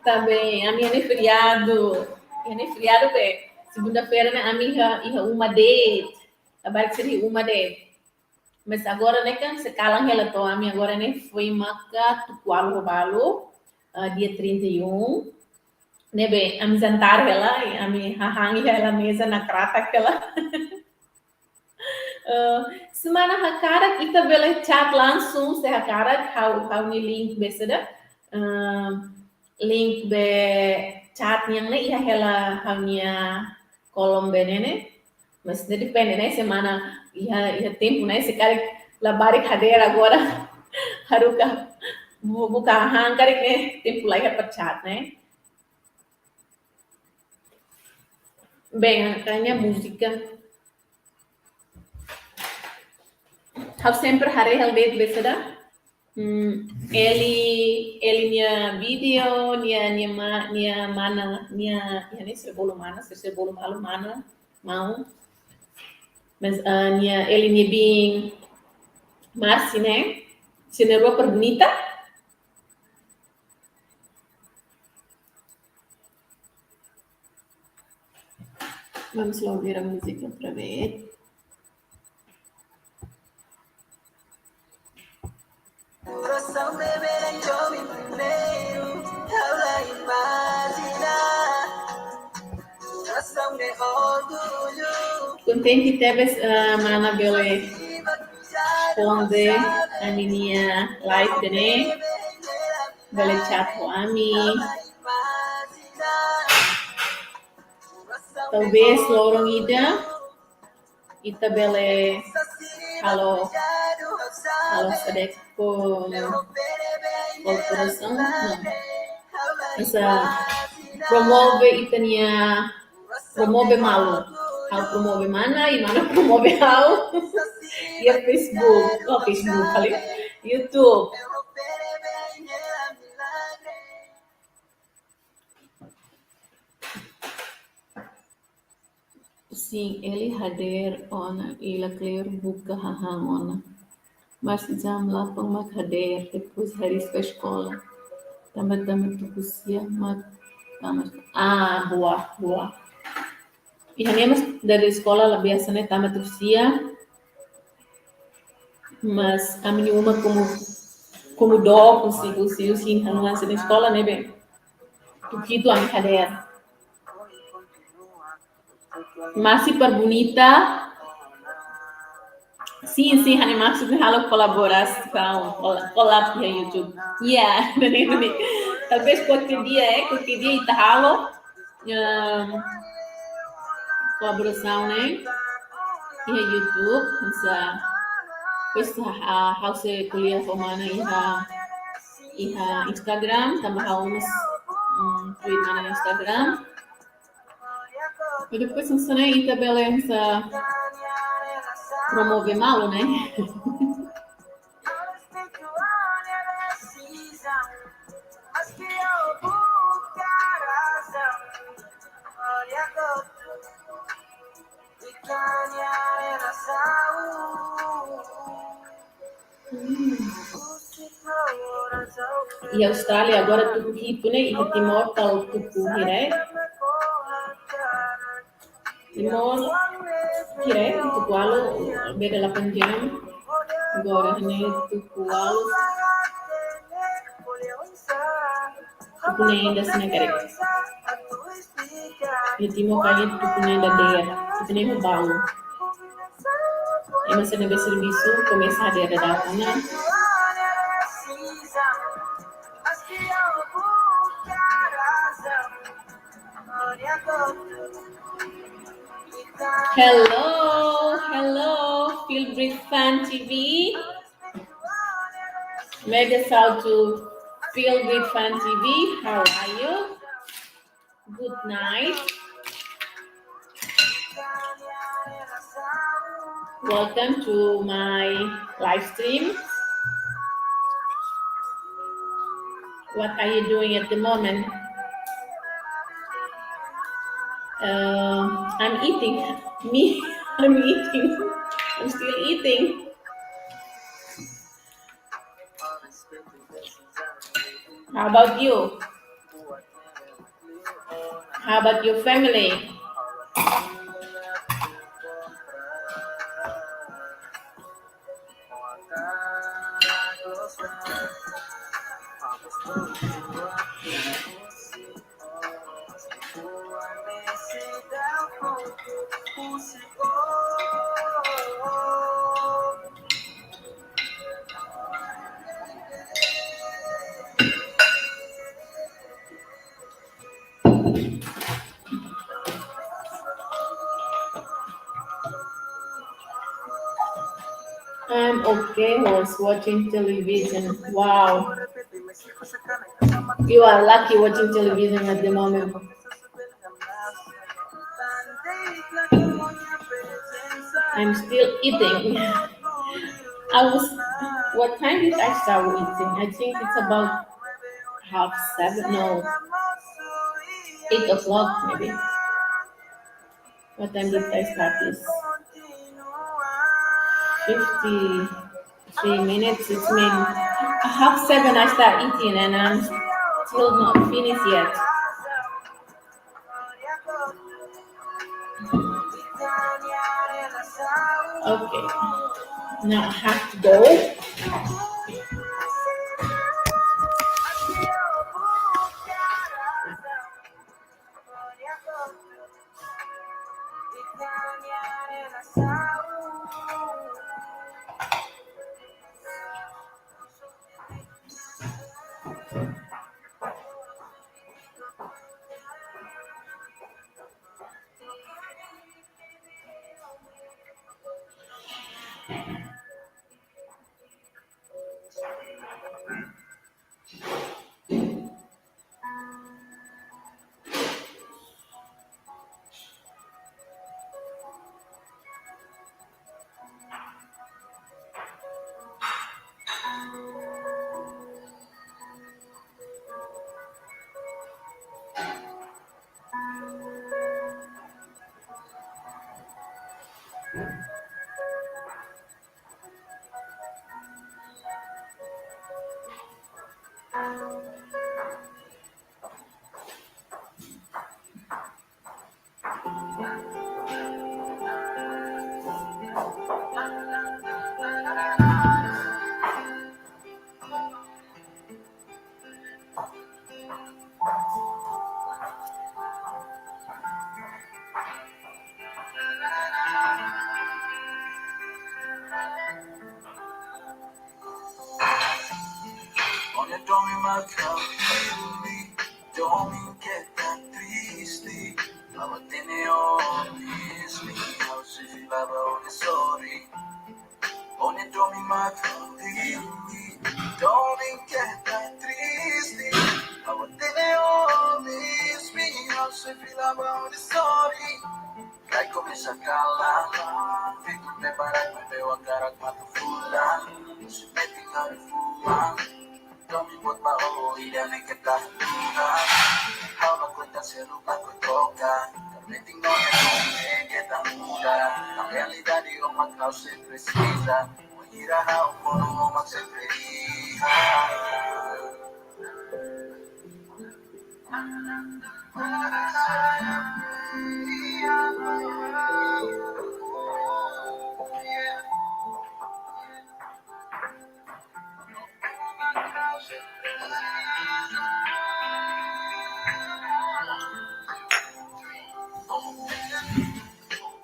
Tá bem, ami iha ne'e feriadu. Iha ne'e feriadu be. Segunda-feira ne'e ami iha, iha uma de'it. Labarik sira iha uma de'it. Mas agora ne'e kan sei kalan hela to'o ami agora ne'e foin maka tuku ualu ho balu, ah, dia trinta e um. Ne'ebé, ami jantar hela, ami hahán hela meza nakratak hela. Eh, semana hakarak ita bele chat langsung, se hakarak, ha'u, ha'u-nia link be saida. Eh, link be chat nian ne'e iha hela ha'u-nia kolom be ne'e ne'e. Mas ne'e depende, ne'e, semana iha, iha tempu, ne'e, se karik labarik hadeer agora. Haruka bu-, buka hahán karik ne'e, tempu la iha para chat, ne'e. Bem, a minha música. Ha'u sempre haree ha'u de'it be saida. Hmm, Eli, Eli nia vídeo, nia, nia ma-, nia mana, nia, nia ne'e sira bolu mana, sira, sira bolu malu mana, mau. Mas, ah, nia, Eli nia biin Marsi, ne'e? Sira na'in-rua para bonita. Vamos lá ouvir a música outra vez. Kontente tebes, ah, mana bele responde ami-nia live ne'e. Bele chat ho ami. Talvez loron ida ita bele halo, halo sedekah kolaborasaun, no. Hanesan promove ita-nia, promove malu. Ha'u promove mana, i mana promove ha'u. Iha Facebook, oh, Facebook fali. YouTube. Sim, Eli hadeer ona, i lakleur buka hahán ona. Mas jam delapan mak hadeer, depois hariis ba eskola. Tanba tama tuku sia mak tama. Ah, boa, boa. Iha ne'e mós dari eskola la biasa ne'e tama tuku sia. Mas ami-nia uma komu, komu dook husi, husi, husi hanoin sira eskola ne'ebé tuku hitu ami hadeer. Masih per bonita. Sim, sim, ha'u-nia maksud ne'e halo kolaborasaun, kola-, kolab iha YouTube. Ya, ne'e, ne'e, ne'e. Talvez kualkér dia, eh, kualkér dia ita halo, em, kolaborasaun ne'e iha YouTube, hanesan, depois, ah, ha'u sei ko'alia ho mana iha, iha Instagram, tanba ha'u mós, mm, tweet mana iha Instagram. I depois, hanesan ne'e, ita bele hanesan promove malu, ne'e? Iha Austrália agora tuku hitu ne'e, iha Timor tau tuku hira? Timor hira, tuku ualu, beda delapan jam. Agora ne'e tuku ualu, tuku neen ida sira karik. Iha Timor karik tuku neen ida de'it, tuku neen ida balu. Ema sira ne'ebé servisu komesa hadeer dadaun ona. Hello, hello, Feel Brit Fan T V. Mega shout to Feel Brit Fan T V. How are you? Good night. Welcome to my live stream. What are you doing at the moment? Uh, I'm eating. Me, I'm eating. I'm still eating. How about you? How about your family? I'm okay, was watching television. Wow. You are lucky watching television at the moment. I'm still eating. I was, what time did I start eating? I think it's about half seven, no, eight o'clock maybe. What time did I start this? Fifty-three minutes. It's mean half seven I start eating and I'm still not finished yet. Okay. Now I have to go. Ó-nia domin mak ha'u feel mi, domin keta triste. Ha'u hatene ó miss mi, ha'u sei fila ba ó-nia sorry. Ó-nia domin mak ha'u feel mi, domin keta triste. Ha'u hatene ó miss mi, ha'u sei fila ba ó-nia sorry. Karik komesa kalan, feto prepara, bebé hakarak matan fulan. Sei metin ha'u-nia fuan. Domin buat ba ó, ida ne'e keta luna. Ha'u la ko'alia, selu ba ko'alia toka. Metin ó-nia domin ne'e keta muda. Na realidade, o Macau sempre precisa. Ira ha'u, o Macau sempre iha.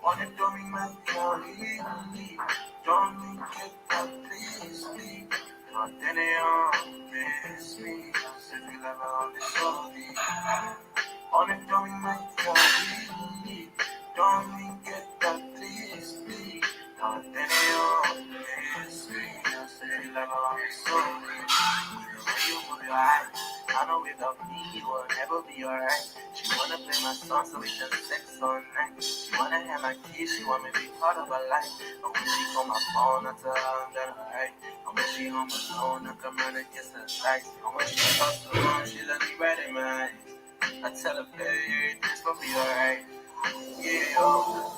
Olha, tome mais que eu li, tome que tá triste. Não tem nenhum triste, se me leva onde sou. Olha, tome mais que eu li, tome que tá triste. Não tem nenhum triste, se me leva onde sou. Look at you, move your eyes. I know without me you will never be alright. She wanna play my song so we can sex all night. She wanna have my kiss, she want me be part of her life. But when she call my phone, I tell her I'm gonna write. And when she on my phone, I come out and kiss her tight. And when she across the room, she look me right in my eyes. I tell her, baby, this gon' be alright. Yeah, oh.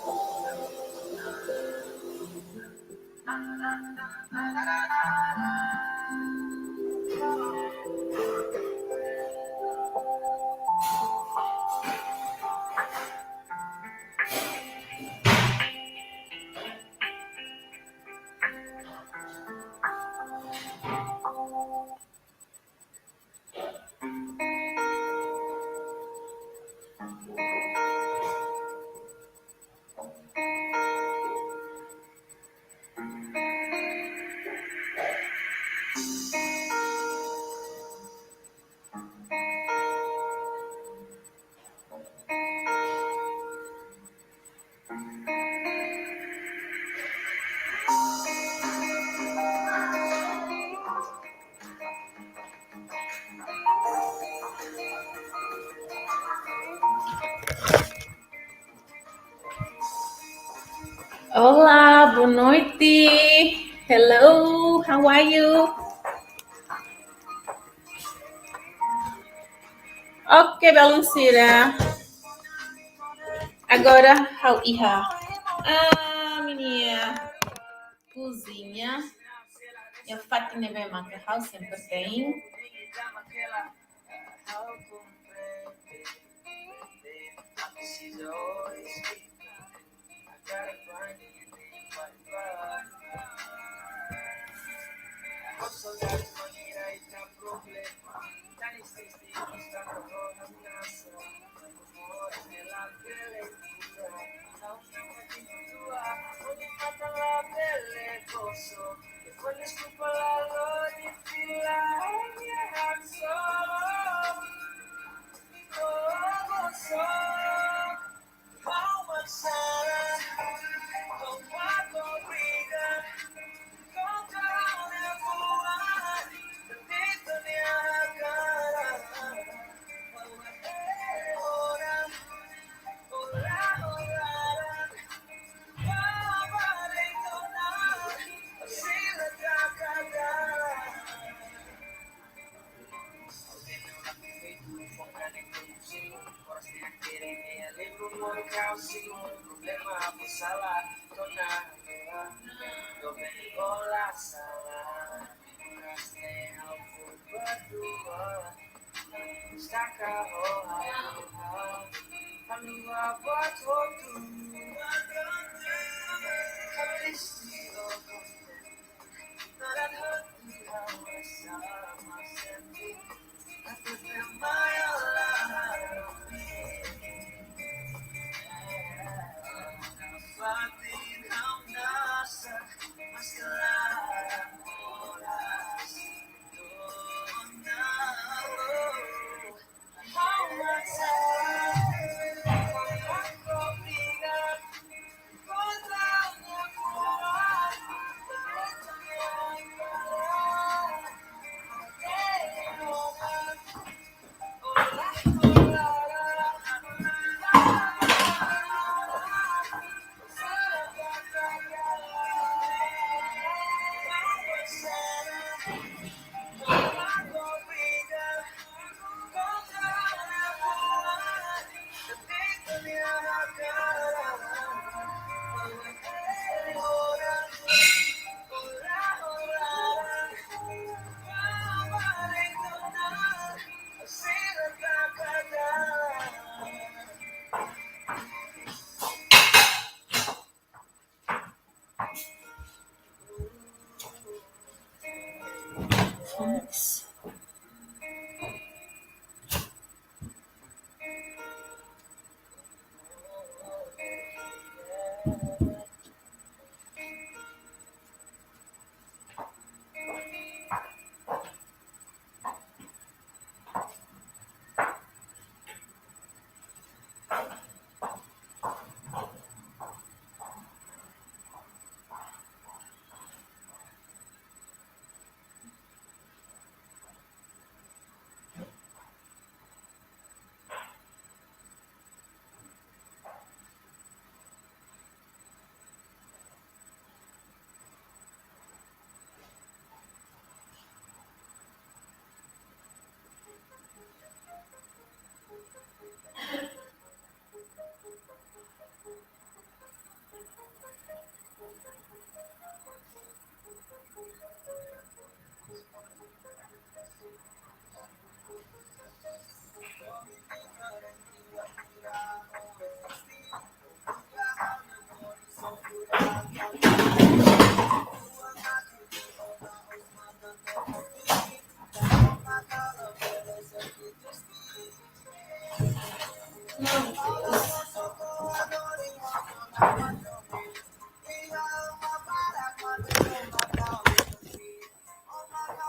Olá, boa noite. Hello, how are you? Ok, belun sira. Agora ha'u iha, ah, minha cozinha. Iha fatin ne'ebé maka ha'u sempre tein. Thanks.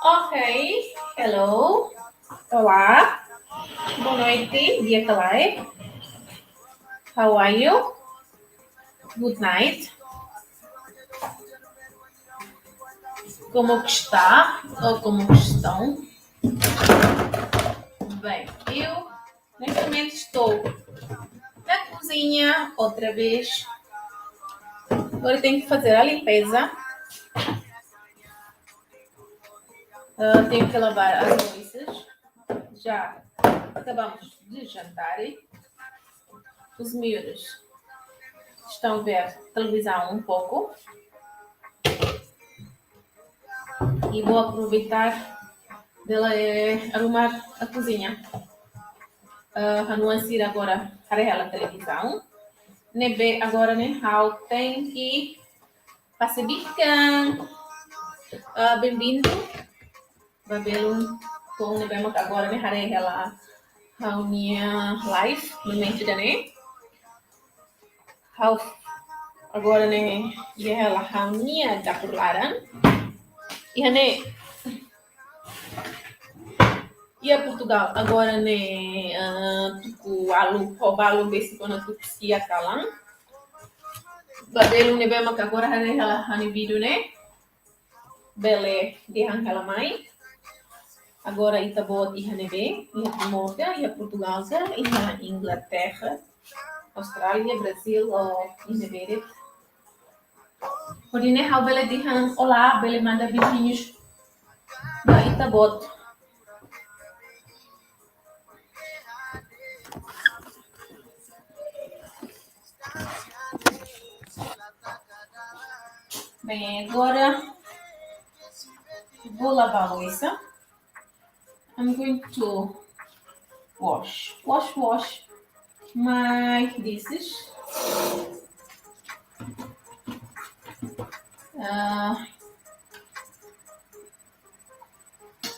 Ok, hello. Olá. Boa noite, dia kalae. How are you? Good night. Como que está? Ou como que estão? Bem, eu neste momento estou na cozinha outra vez. Agora tenho que fazer a limpeza. Ah, tenho que lavar as louças. Já acabamos de jantar. Os miúdos estão a ver televisão um pouco. E vou aproveitar de, eh, arrumar a cozinha. Ah, ha'u-nia oan sira agora haree hela televisão. Ne'ebé agora ne'e ha'u tenke fase bikan. Ah, bem-vindo. Ba belun foun ne'ebé mak agora ne'e haree hela ha'u-nia live momentu ida-ne'e. Ha'u agora ne'e iha hela ha'u-nia dapur laran. Iha ne'e, iha Portugal agora ne'e, ah, tuku ualu, ho balu besik ona tuku sia kalan. Ba belun ne'ebé mak agora haree hela ha'u-nia vídeo ne'e, bele dehan hela mai. Agora ita-boot iha ne'ebé, iha Timor ka, iha Portugal ka, iha Inglaterra, Austrália, Brasil, ou iha ne'ebé de'it. Hodi nune'e ha'u bele dehan olá, bele manda beijinhos ba ita-boot. Bem, agora vou lavar a louça. I'm going to wash, wash, wash my dishes. Uh,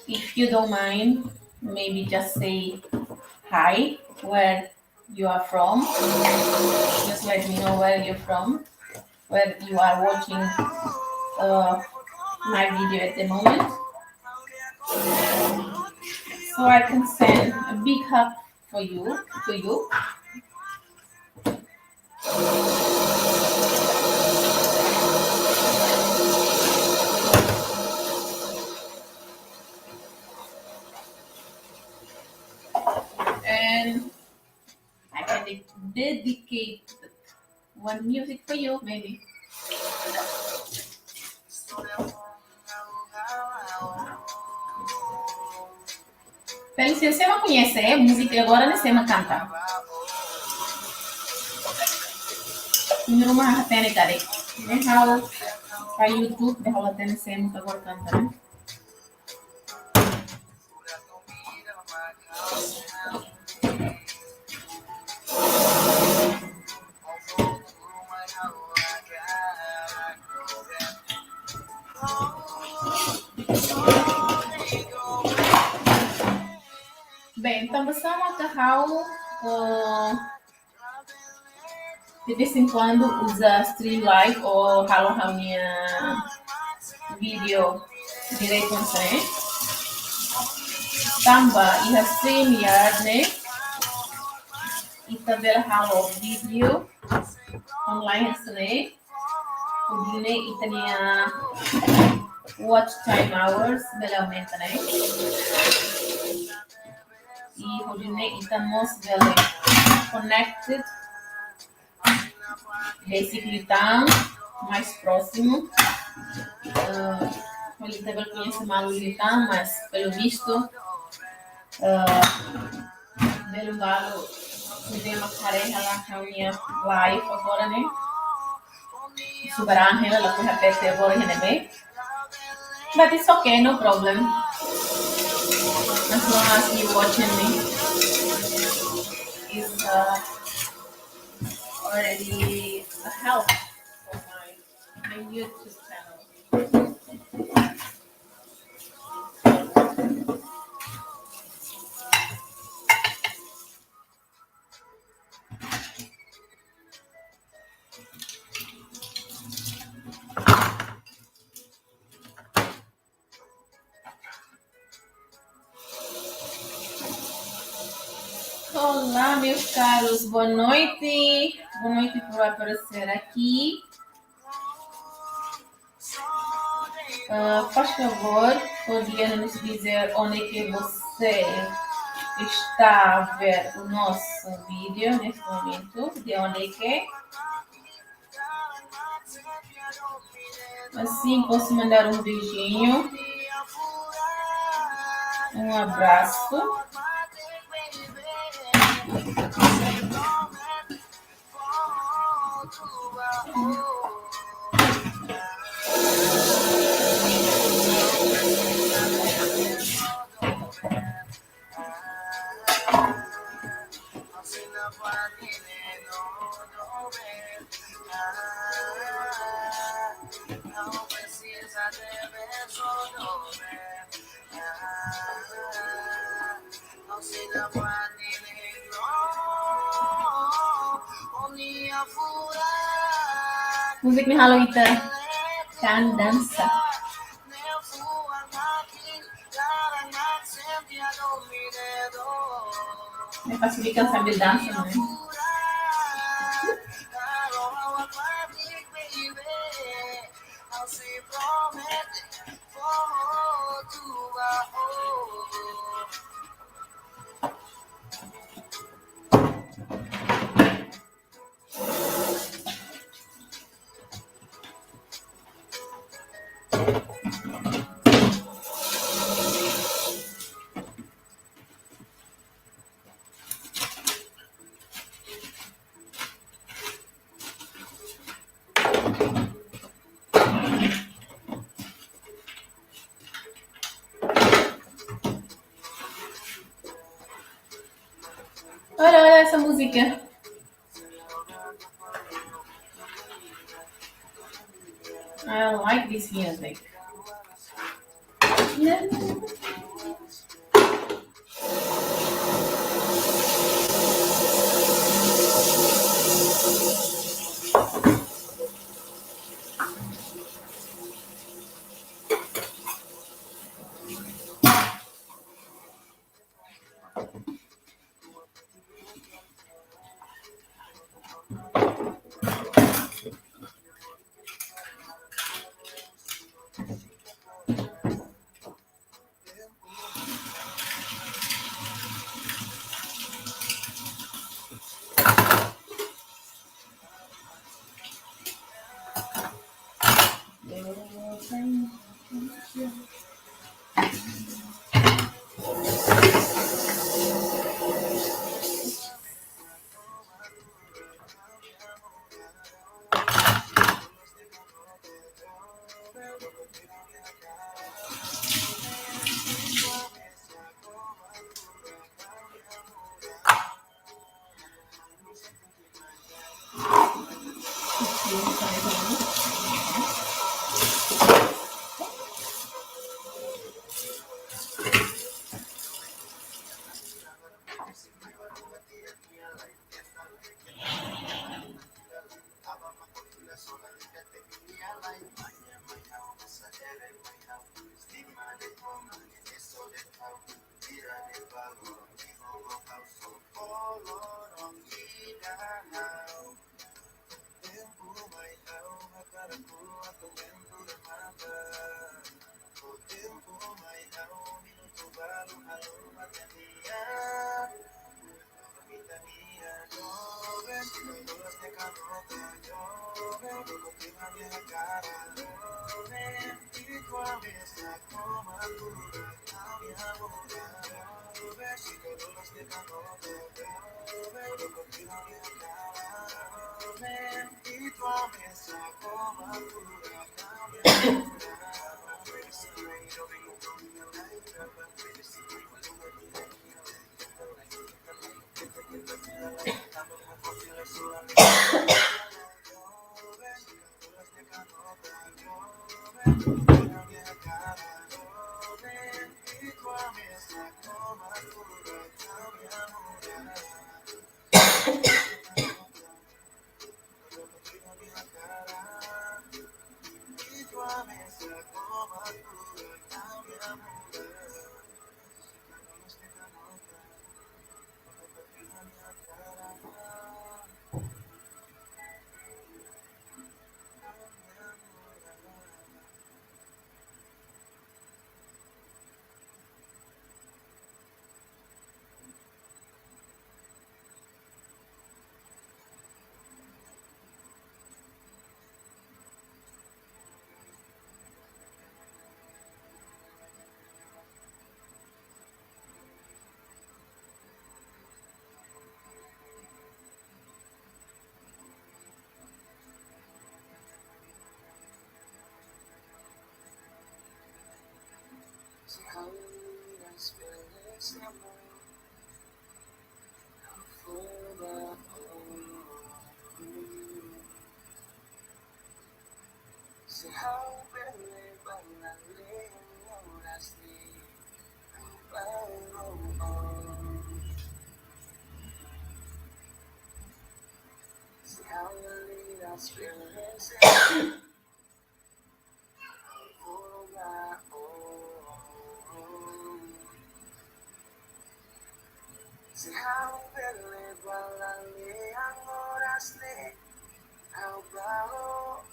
if you don't mind, maybe just say hi, where you are from. Just let me know where you're from, where you are watching, uh, my video at the moment, so I can send a big hug for you, to you. And I can de-, dedicate one music for you, maybe. Felicia, sé mak koñese múzika agora ne'e, sé mak kanta? Imi ruma hatene karik? Ne'e ha'u ba YouTube, dehan ha'u hatene sé mak agora kanta, ne'e? Bem, tanba sá mak ha'u, eh, de vez em quando uza Streamlabs ou halo ha'u-nia vídeo diretu hanesan ne'e. Tanba iha StreamYard ne'e, ita bele halo vídeo online hanesan ne'e. Hodi nune'e ita-nia watch time hours bele aumenta, ne'e? I hodi nune'e ita mós bele connected, basically tan mais próximo. Eh, hodi ita bele koñese malu liután, mas pelo visto, eh, belun balu, se dema kare hala ha'u-nia live agora, ne'e? Subarán hela, la pura pete agora, ne'e? But it's okay, no problem. As long as you watching me, is, uh, already a help for my, my YouTube channel. Olá, meus caros, boa noite. Boa noite por aparecer aqui. Ah, faz favor, podia nos dizer onde que você está a ver o nosso vídeo neste momento? De onde que? Assim, posso mandar um beijinho, um abraço. Múzika ne'e halo ita kan dansa. Ne'e fásil de kan sambil dansa, ne'e? Olha, olha essa música. I like this music. Ha'u só kolo no ida nau. Tempu mai ha'u hakarak kuat momentu remata. Tempu mai ha'u minutu balu halo mata-nian. Mata-nian, jovem, si dois de canota, jovem, do continua minha cara, jovem, e tua mesa com a cura, a minha boca, jovem, si dois de canota, jovem, do continua minha cara, jovem, e tua mesa com a cura, a minha boca, jovem, si dois de canota, jovem, Se ha'u bele ba lalais oras ne'e, ha'u bá ho ó. Se ha'u lalais bele se, ha'u bá ho ó. Se ha'u bele ba lalais oras ne'e, ha'u bá ho ó.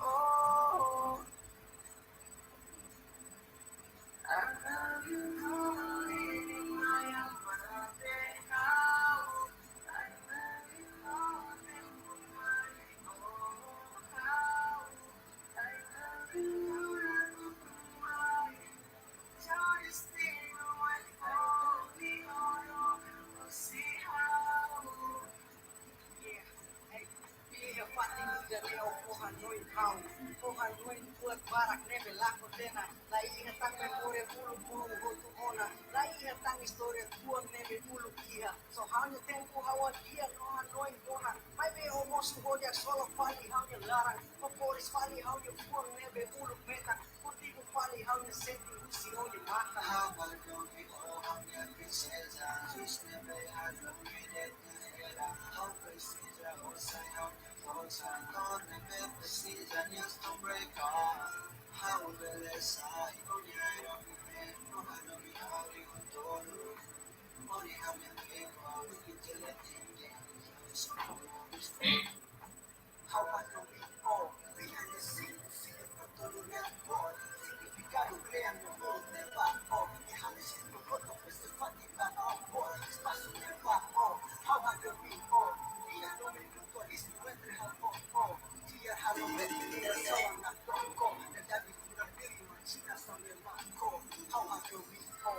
Iha fatin ida-ne'e ó fó hanoin ha'u, fó hanoin buat barak ne'ebé lakon tiha ona. La iha tan memória uluk-uluk hotu ona, la iha tan istória kuak ne'ebé uluk iha. Só ha'u-nia tempu ha'u hadi'a no hanoin ona. Maibé ó mosu hodi haksolok fali ha'u-nia laran, ó kores fali ha'u-nia fuan ne'ebé uluk metan, ó tibu fali ha'u-nia sente husi ó-nia matan. Ha'u hanoin ó ha'u-nia prinseza, Jesus ne'ebé halo mi de'it hela. Ha'u presiza ó sai ha'u-nia forsa, dór ne'ebé presiza nia Stormbreaker. Ha'u bele sai ó-nia Iron Man, ó hanoin ha'u liu tolu. Ó-nia ha'u-nia amigu, ha'u-nia inteligente, ha'u só ha'u-nia amigu. Ha'u hanoin ó, iha ne'e simu, simu ba tolu ne'e ó. Signifikadu kle'an no ó, ne'e ba ó. Iha ne'e simu, ó to feste fati ba ó, espasu ne'e ba ó. Ha'u hanoin ó, iha no me mutualismo entre ha'u ho ó. Dia halo me dia sawan na toko, na jadi kurang diri, imajinasaun ne'e ba ó. Ha'u hanoin ó.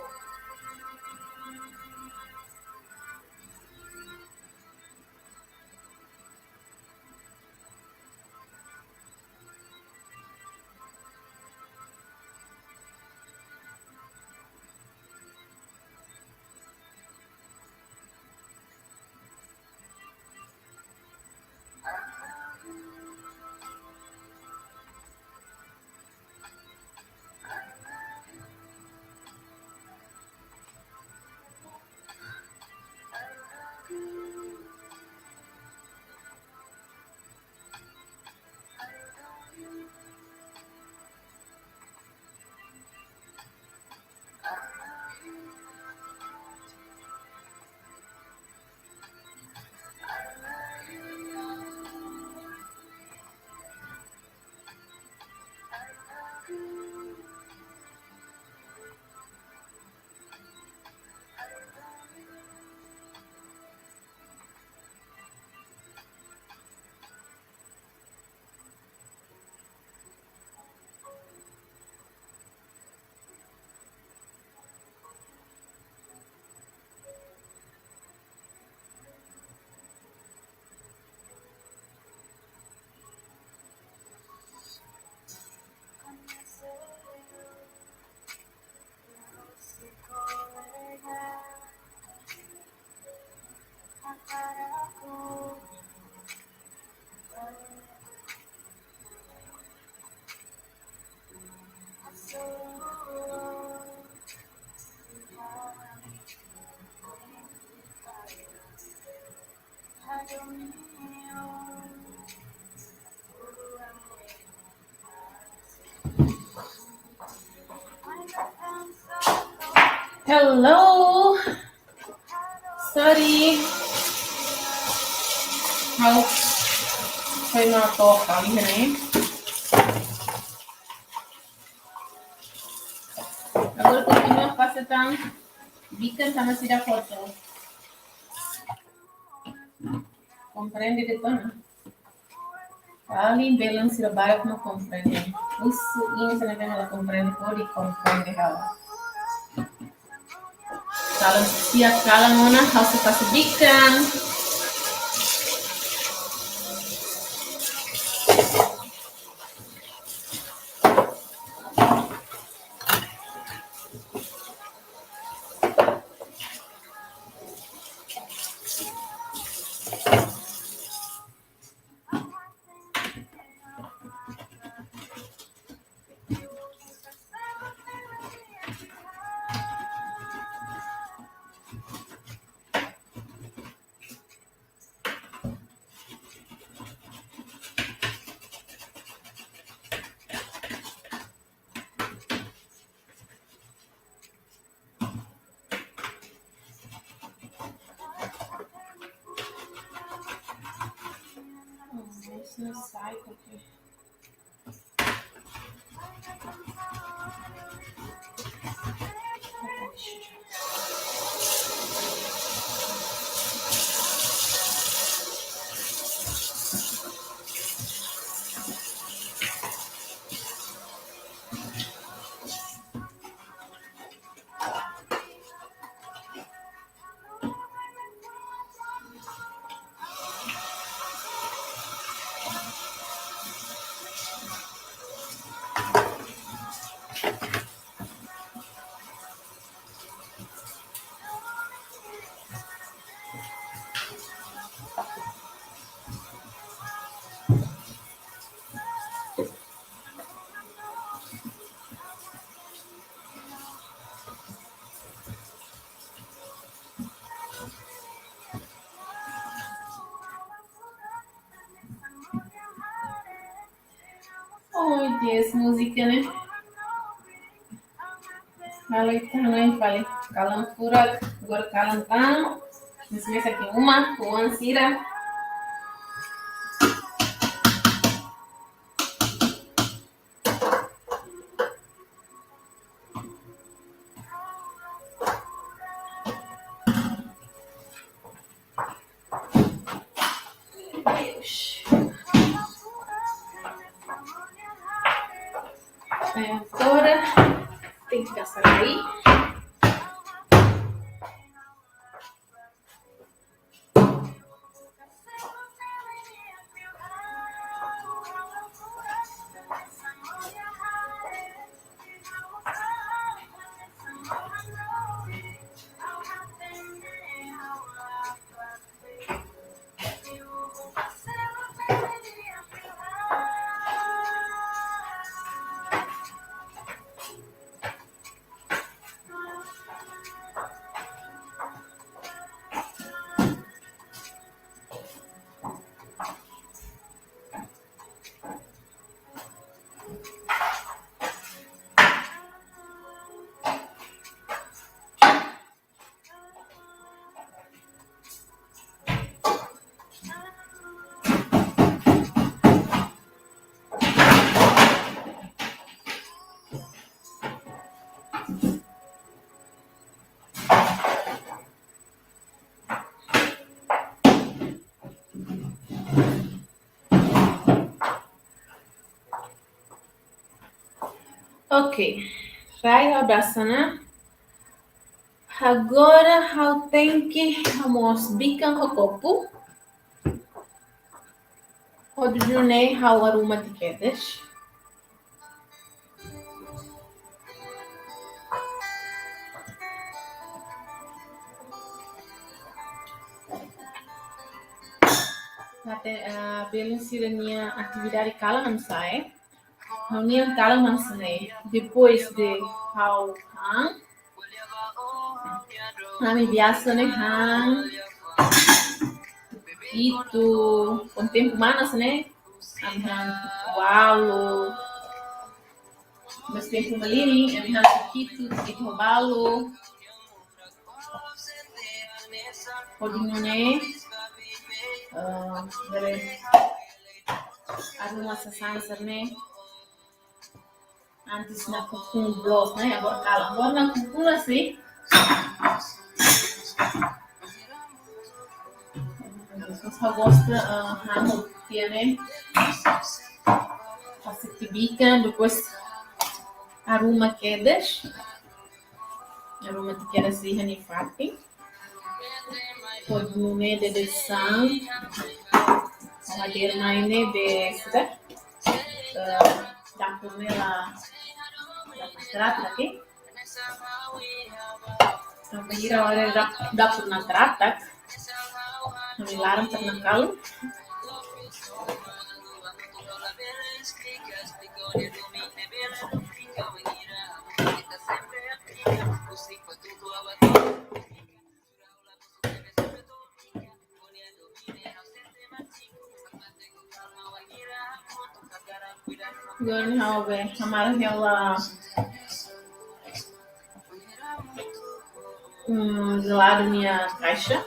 Sorry. Ha'u foi na toka ali, né? Agora kontinua fase tan. Bikan sama sida foto. Komprende de tona. Paling belun sira barak no komprende. Husu imi sira ne'ebé la komprende, pode komprende ha'u. Kalan sia kalan ona ha'u sei fase bikan. Oh, yes, múzika ne'e. Halo itu ne'e fali. Kalan furak, agora kalan tan. Mesa-mesa ke uma, kuan sira. Eh, agora tenke kasar aí. Ok. Rai ha'u dasa ona. Agora ha'u tenke hamoos bikan ho kopu. Hodi nune'e ha'u arruma tiha kedas. Até, ah, belun sira-nia atividade kalan oinsá, eh? Ha'u-nian kalan oinsá ne'e. Depois de ha'u han, ami biasa ne'e han. Itu, kuandu tempu manas ne'e, ami han ualu. Mas tempu malirin, ami han tuku itu, itu ho balu. Hodi nune'e, ah, bele arruma sasán sira-ne'e. Antes nakukun bloos, ne'e? Agora kala. Agora nakukun la sei. Mas ha'u gosta, ah, ha'u tiene. Fase tiha bikan, depois arruma kedas. Arruma tiha kedas iha nia fatin. Hodi nune'e de'it sasán. Hadeer mai ne'ebé sudah. Eh, dapur ne'e la, la tratak, eh. Tanba bainhira ha'u haree dap-, dapur la tratak, ha'u-nia laran pernah kalu. Agora ha'u bele hamara hela, hmm, geladu nia kaixa.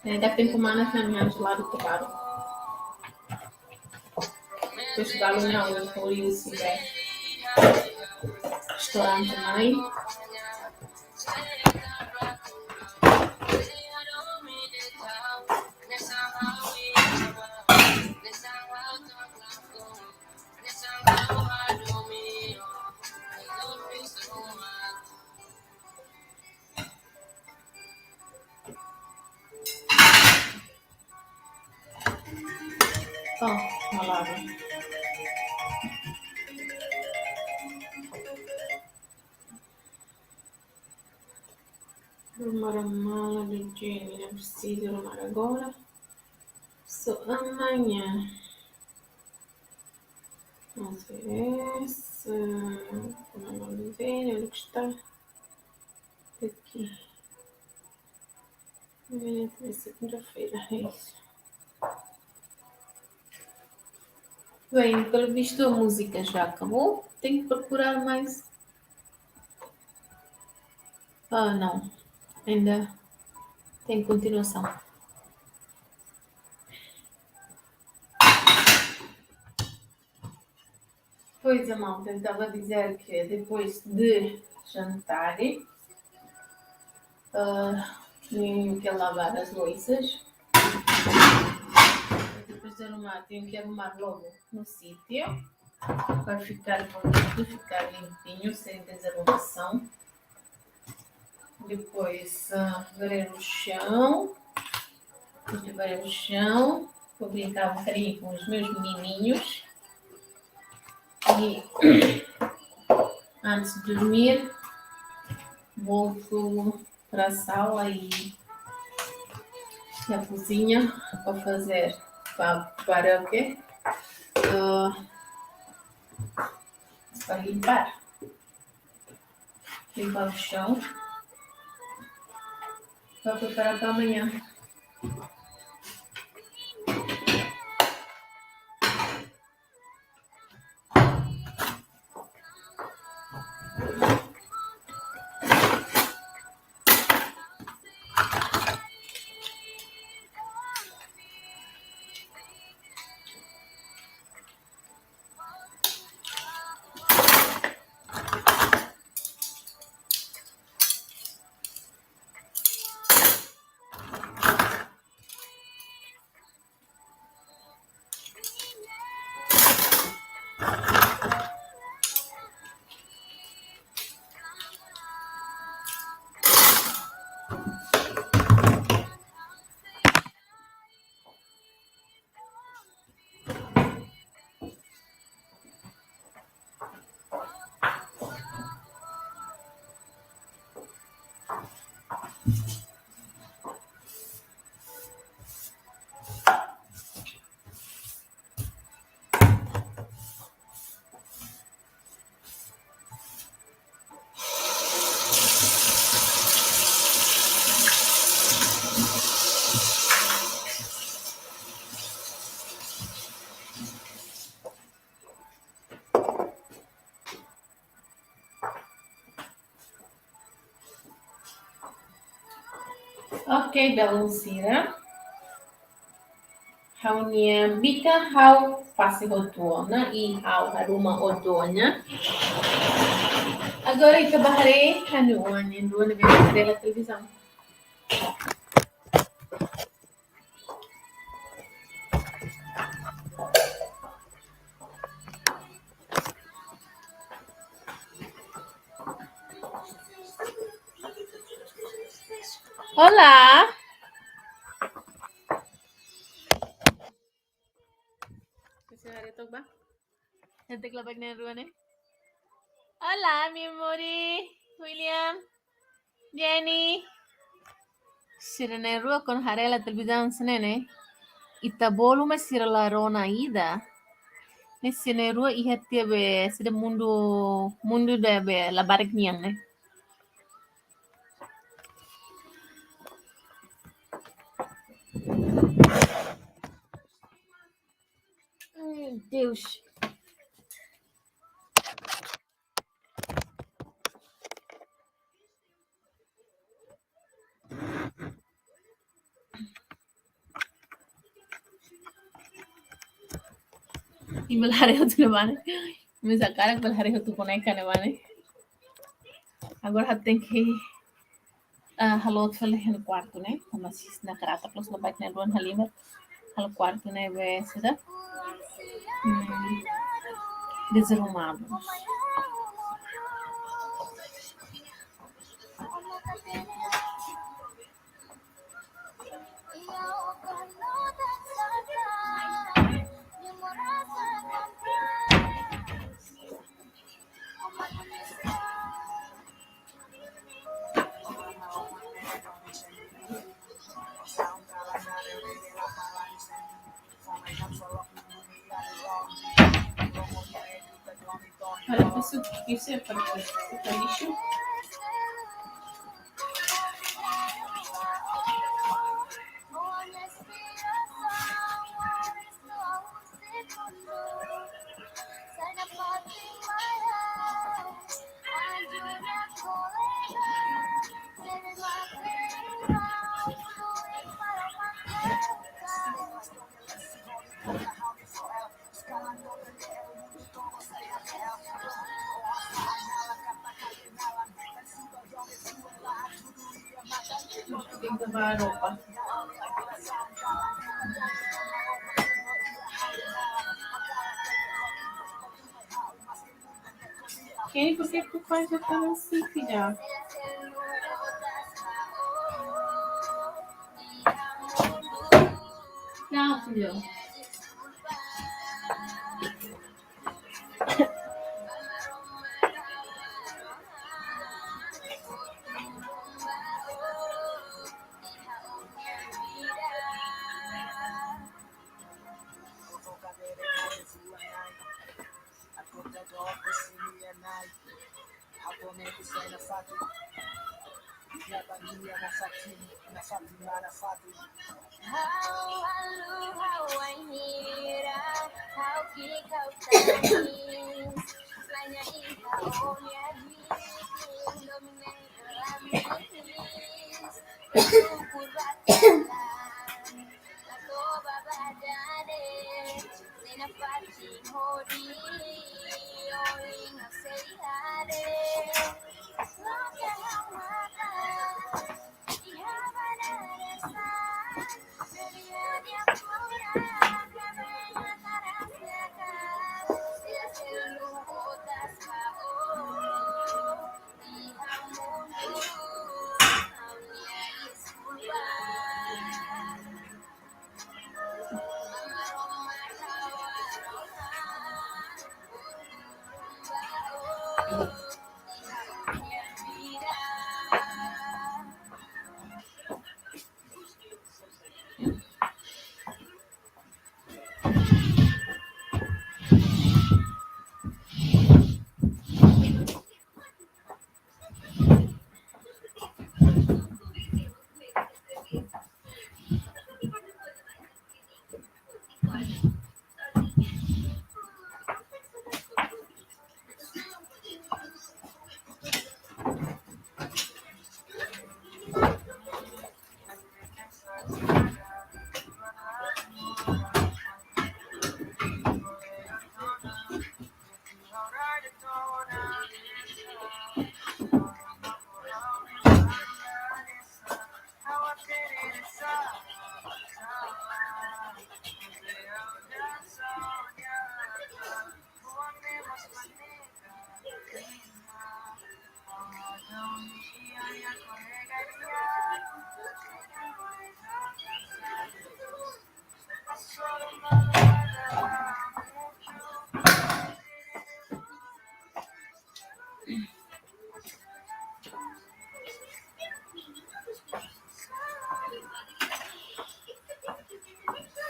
Eh, dá tempu manas na minha geladu terbaru. Terus baru na uli uli usi be. Restaurante mai. Oh, malara. Arrumar mala de Jenny, não preciso arrumar agora. Só amanhã. Vamos ver essa. Como é o nome dele? Onde que está? Aqui. É, é segunda-feira, é isso. Bem, pelo visto a música já acabou. Tenho que procurar mais. Ah, não. Ainda tem continuação. Pois é, malta, eu estava a dizer que depois de jantar, ah, tenho que lavar as louças. Depois de arrumar, tenho que arrumar logo no sítio para ficar bonito, ficar limpinho, sem desarrumação. Depois, ah, varrer o chão. Depois de varrer o chão, vou brincar um bocadinho com os meus menininhos. E antes de dormir, vou pro, pra sala e, e a cozinha para fazer, para, para o quê? Ah, para limpar. Limpar o chão. Para preparar para amanhã. Ok, belun sira. Ha'u-nia bikan ha'u fase hotu ona, i ha'u haruma hotu ona. Agora ita bá haree ha'u-nia oan na'in-rua ne'ebé haree hela televizaun. Olá. Ese haree took bá. Hetek labarik na'in-rua ne'e. Olá, mi amor. William. Jenny. Sira na'in-rua kuandu haree hela televizaun hanesan ne'e, ita bolu, mas sira la rona ida. Ne'e sira na'in-rua iha tiha be, sira mundu, mundu ida be labarik nian ne'e. Ai, Deus. Imi bele haree hotu ne'ebá ne'e. Imi sakarak bele haree hotu boneka ne'ebá ne'e. Agora ha'u tenke, ah, halo fali ha'u-nia kuartu ne'e. Tanba sira na karata plus labarik na'in-rua halimar. Ha'u-nia kuartu ne'e be sira, hmm, dezarumadu. Para pessoa que quiser para o lixo. Tenke lavar roupa. Kenny, por que que tu faz a cara assim, filha? Não, filho.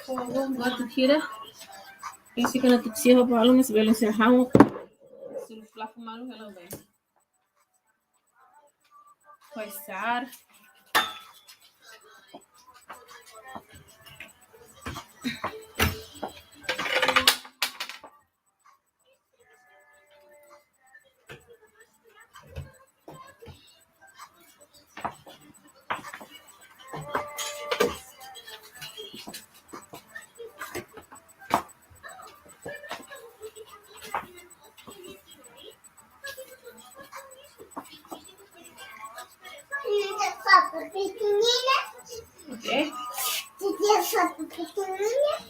Fogo, gotu kira. Isi kana tu psiho balu, mas belum sehau. Suruh pelaku malu, kalau baik. Koisar. Ok.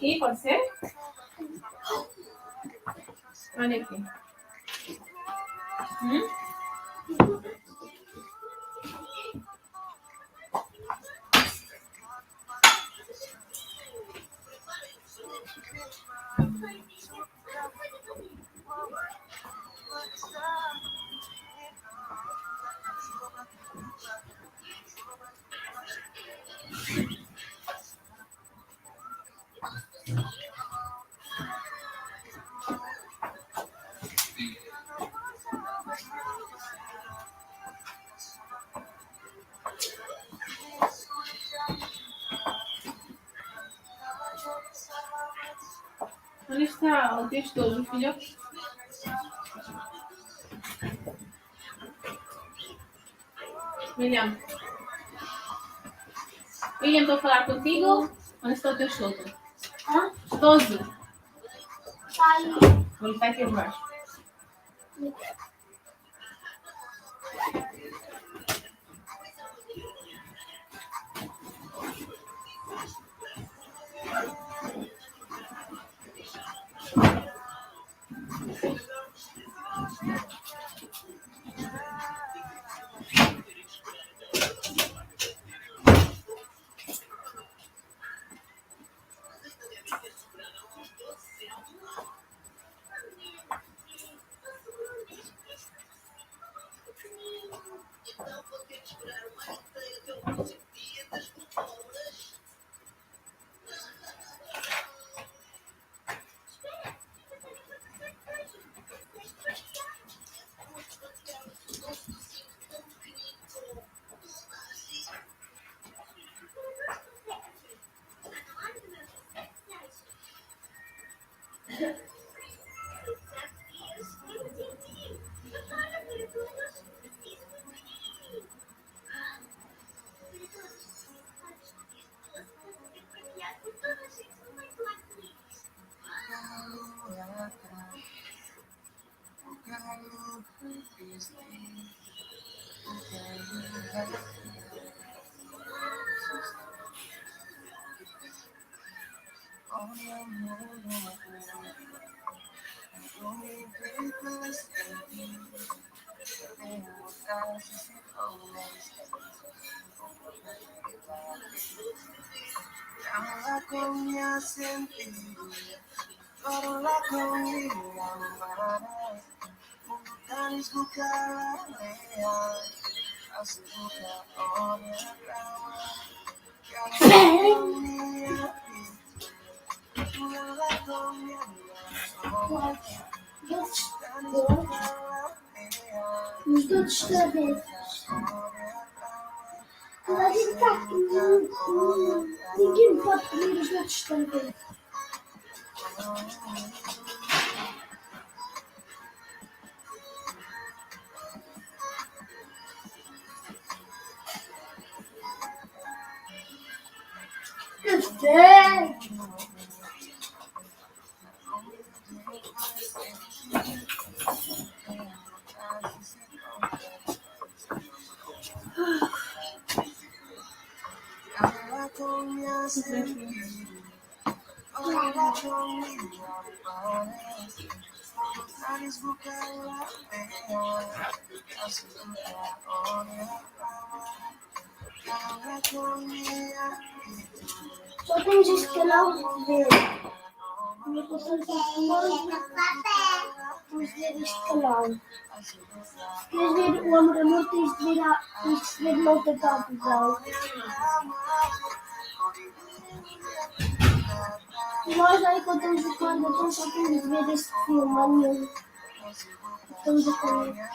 E pode ser? Olha aqui. Hum? Onde está o texto, filho? William. William, estou a falar contigo. Onde está o teu esposo? Hã? Esposo. Está aí. Ele está aqui embaixo. Os dois estranheiros. Mas ele está aqui, não, não, ninguém pode comer os dois estranheiros. Só tem esse canal de... Inscreve neste canal. Queres ver o amor, amor, tens de ver a, tens de ver noutra parte, não. E nós já encontramos o plano, então só temos de ver este filme, mano. Estamos a correr.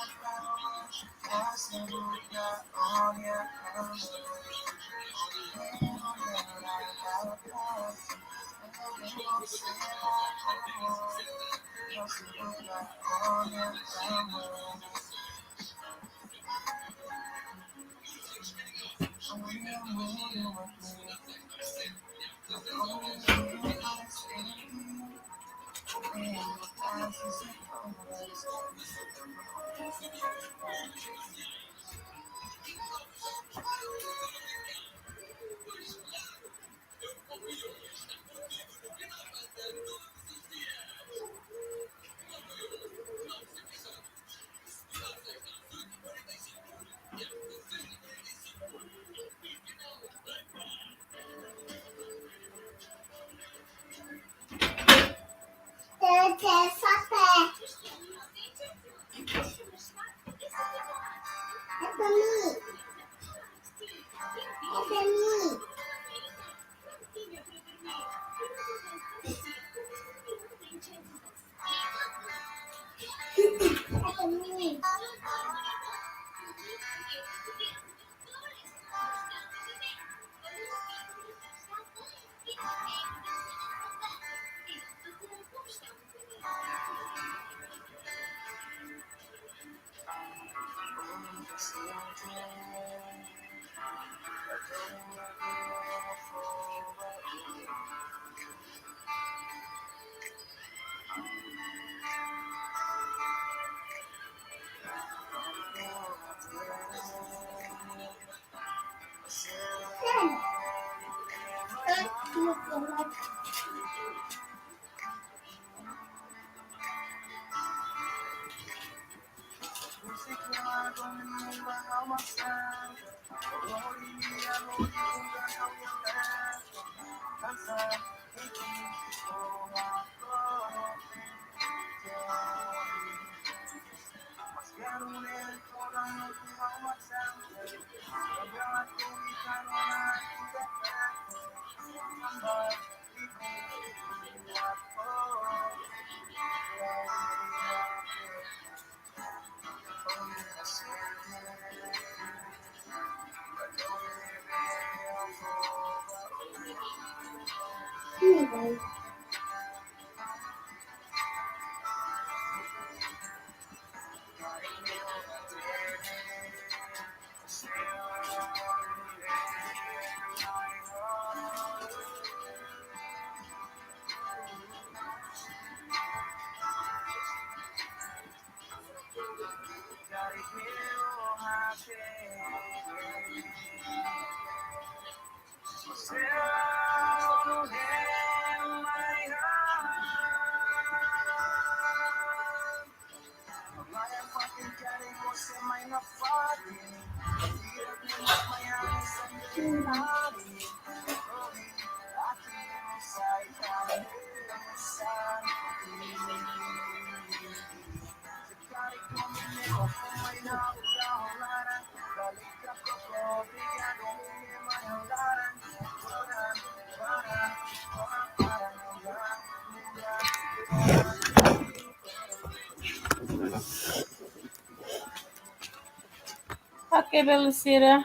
Ok, belun sira.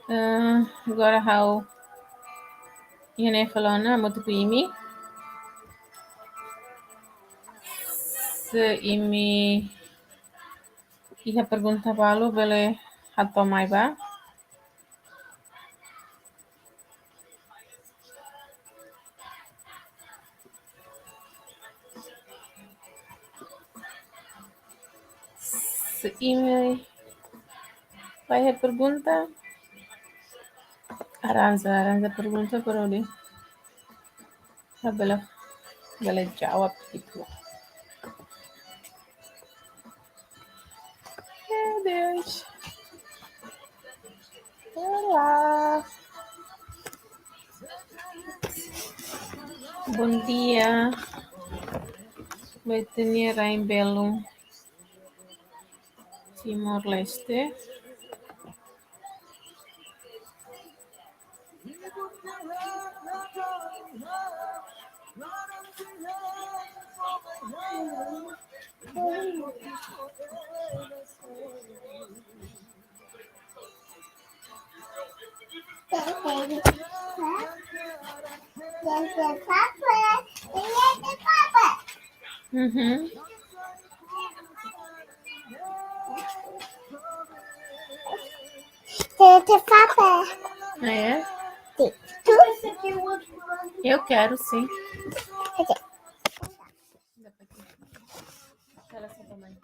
Eh, agora ha'u iha ne'e fali ona, hamutuk ho imi. Se imi iha pergunta balu, bele hato'o mai ba. Se imi la iha pergunta, arranja, arranja pergunta para hodi, ha'u bele, bele jawab gitu. Adeus. Olá. Bom dia. Betania Rain Belum, Timor-Leste. Uhum. Tem, tem papel. Ah, é? Tem. Tu? Eu quero, sim. Cadê? Fala assim pra mãe.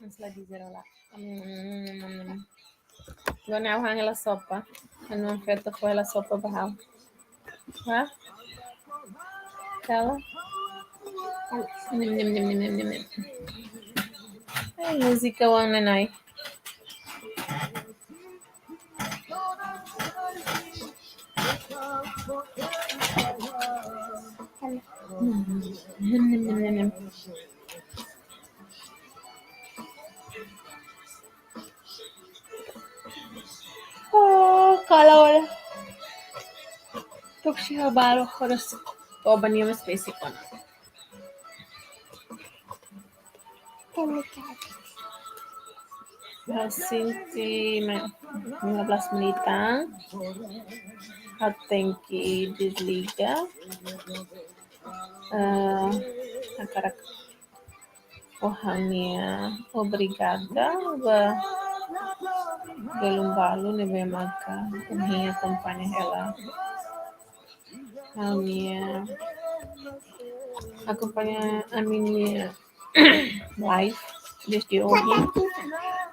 Vamos lá dizer olá. Hum. Agora ha'u han hela sopa. Ha'u-nia feto fó hela sopa ba ha'u. Ha? Kala. Nem, nem, nem. Ai, múzika oan nanain. Nem, nem, nem, nem. Oh, kala ora. Tuk si habalo horas. Oh, bani mas basic one. Ha'u sente mai lima belas menit tan. Ha'u tenke desliga. Eh, hakarak hato'o ha'u-nia obrigada ba belun balu ne'ebé maka ohin akompaña hela ha'u-nia, akompaña ami-nia live desde ohin.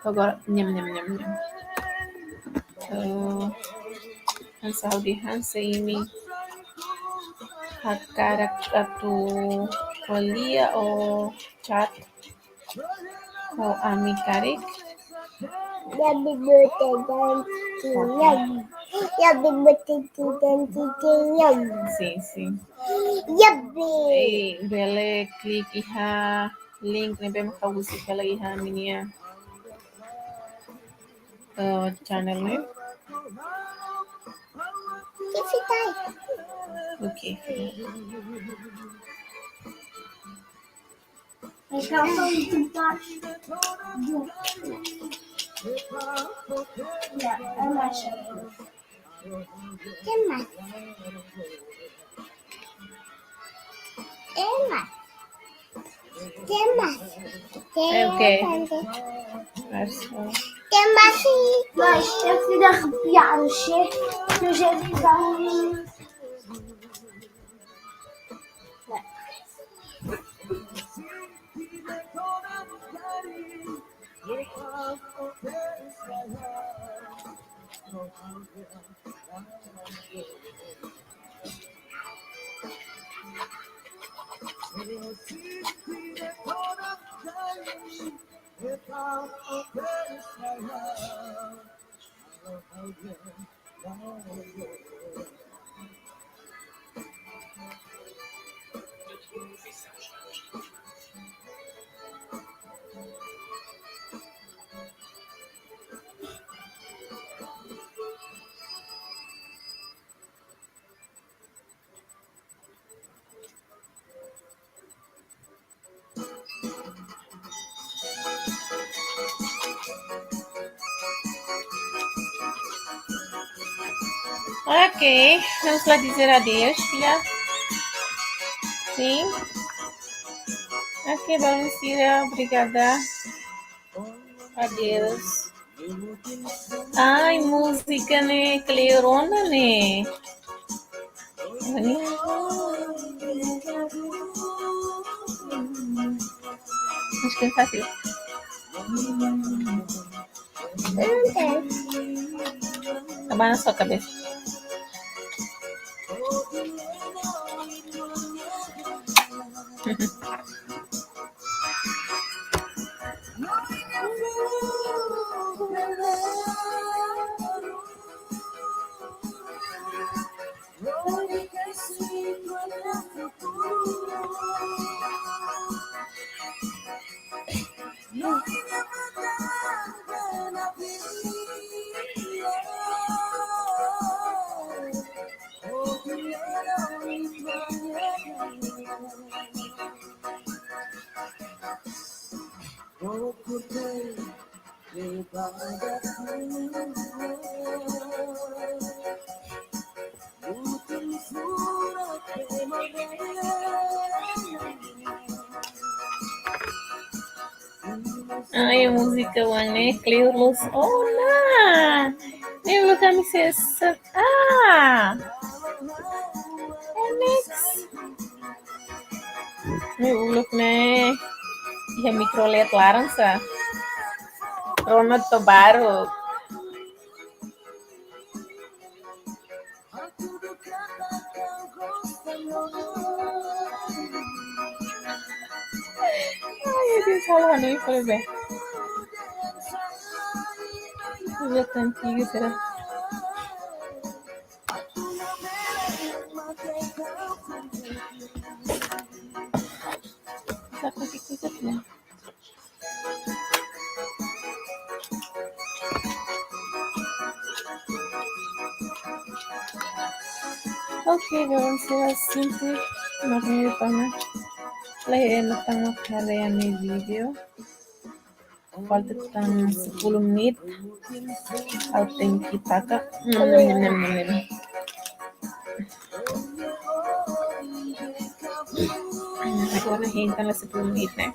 Agora, nham, nham, nham, nham. Eh, hanesan ha'u dehan, se imi hakarak atu ko'alia ou chat ho ami karik. Yabi bote dan tinyam. Yabi bote dan tinyam. Sim, sim. Yabi. Eh, bele klik iha link ne'ebé mak ha'u husik hela iha ami-nia, eh, channel ne'e. Oke. Então, só um tempate. Ya, relaxa. Tem mais. Tem mais. Tem mais. Tem É o quê? Tem mais. Mas eu fico arrepiado, che. No jeito de dar um Ok, vamos lá dizer adeus, filha. Sim. Ok, vamos, Cira, obrigada. Adeus. Ai, múzika ne'e kleur ona ne'e. Acho que é fácil. Abana sua cabeça. Ai, múzika oan ne'e kleur loos ona. Ne'e uluk ami sesa. Ah. Eh, next. Ne'e uluk ne'e. Iha mikro leet laran sa. Rona to'o baruk. Ai, Deus, halo hanoin fali be. Coisa tão antiga, será? Sabe o que que isso aqui é? Oke, kawan, sira simples. Makanya, tama. Leh, eh, tama kare ami video. Falta tan sepuluh menit. Ha'u tenke taka. Hmm, nem, nem, nem, nem. Agora entra na segunda, né?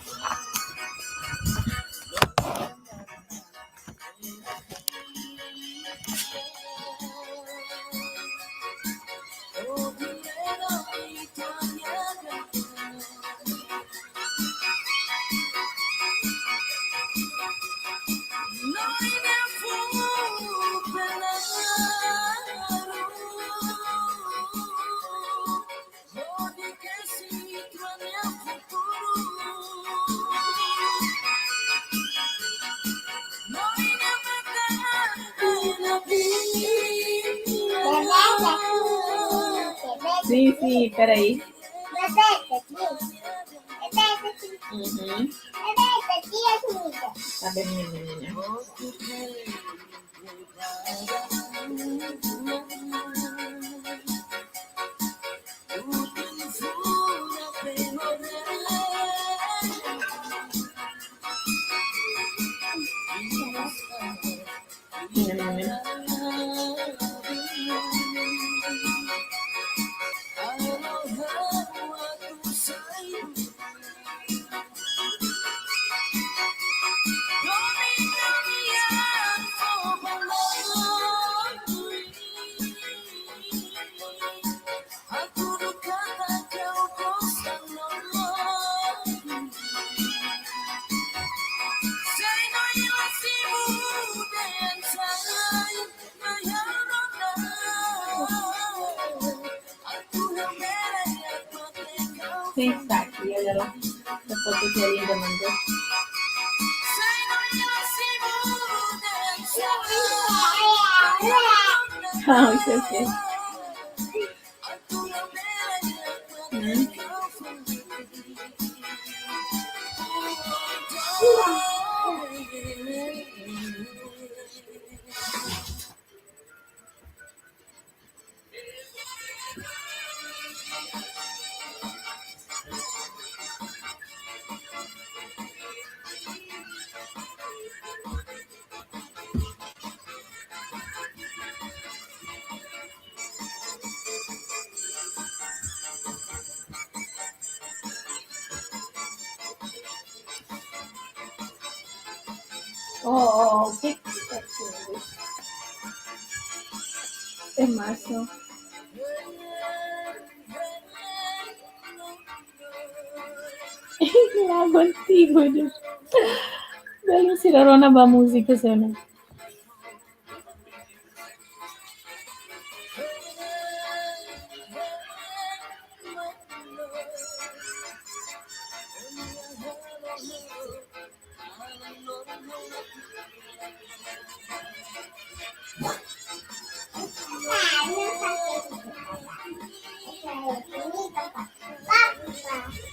Sim, sim, peraí. Uhum. Tá bem, menina. Sim, tá aqui, olha lá. Essa foto que é linda, mandou. Ah, isso aqui. Hum. Oh, oh, oh, fix it. É massa. Lagu antigo, Deus. Belum sira rona ba múzika sana.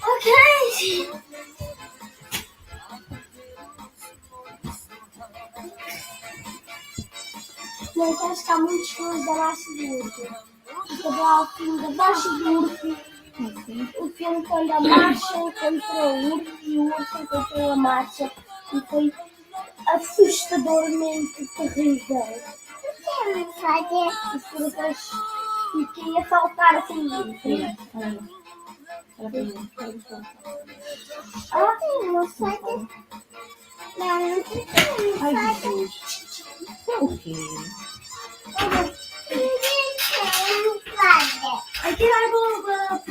Ok. Então, está muito escuro da Márcia de Urso. Fica lá ao fim da Márcia de Urso. Assim. O filme quando a Márcia encontra o urso e o urso encontrou a Márcia. E foi assustadoramente terrível. Isso é mensagem. Isso depois fiquei a saltar assim. Sim, olha. Olha pra mim. Ah, não sei. Ai, Jesus. O quê? Ai, que raiva.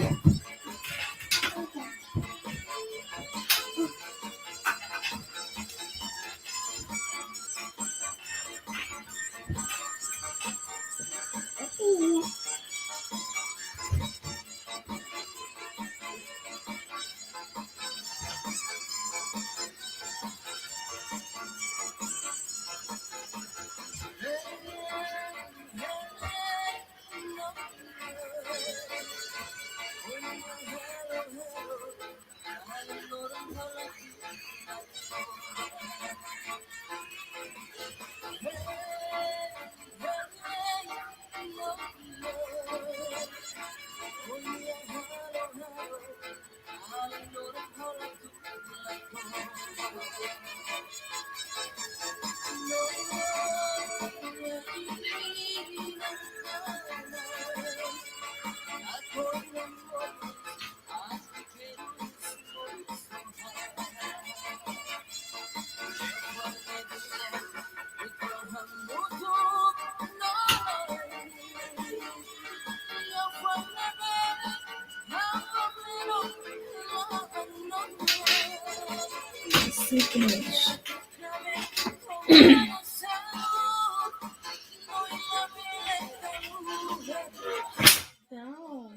Então,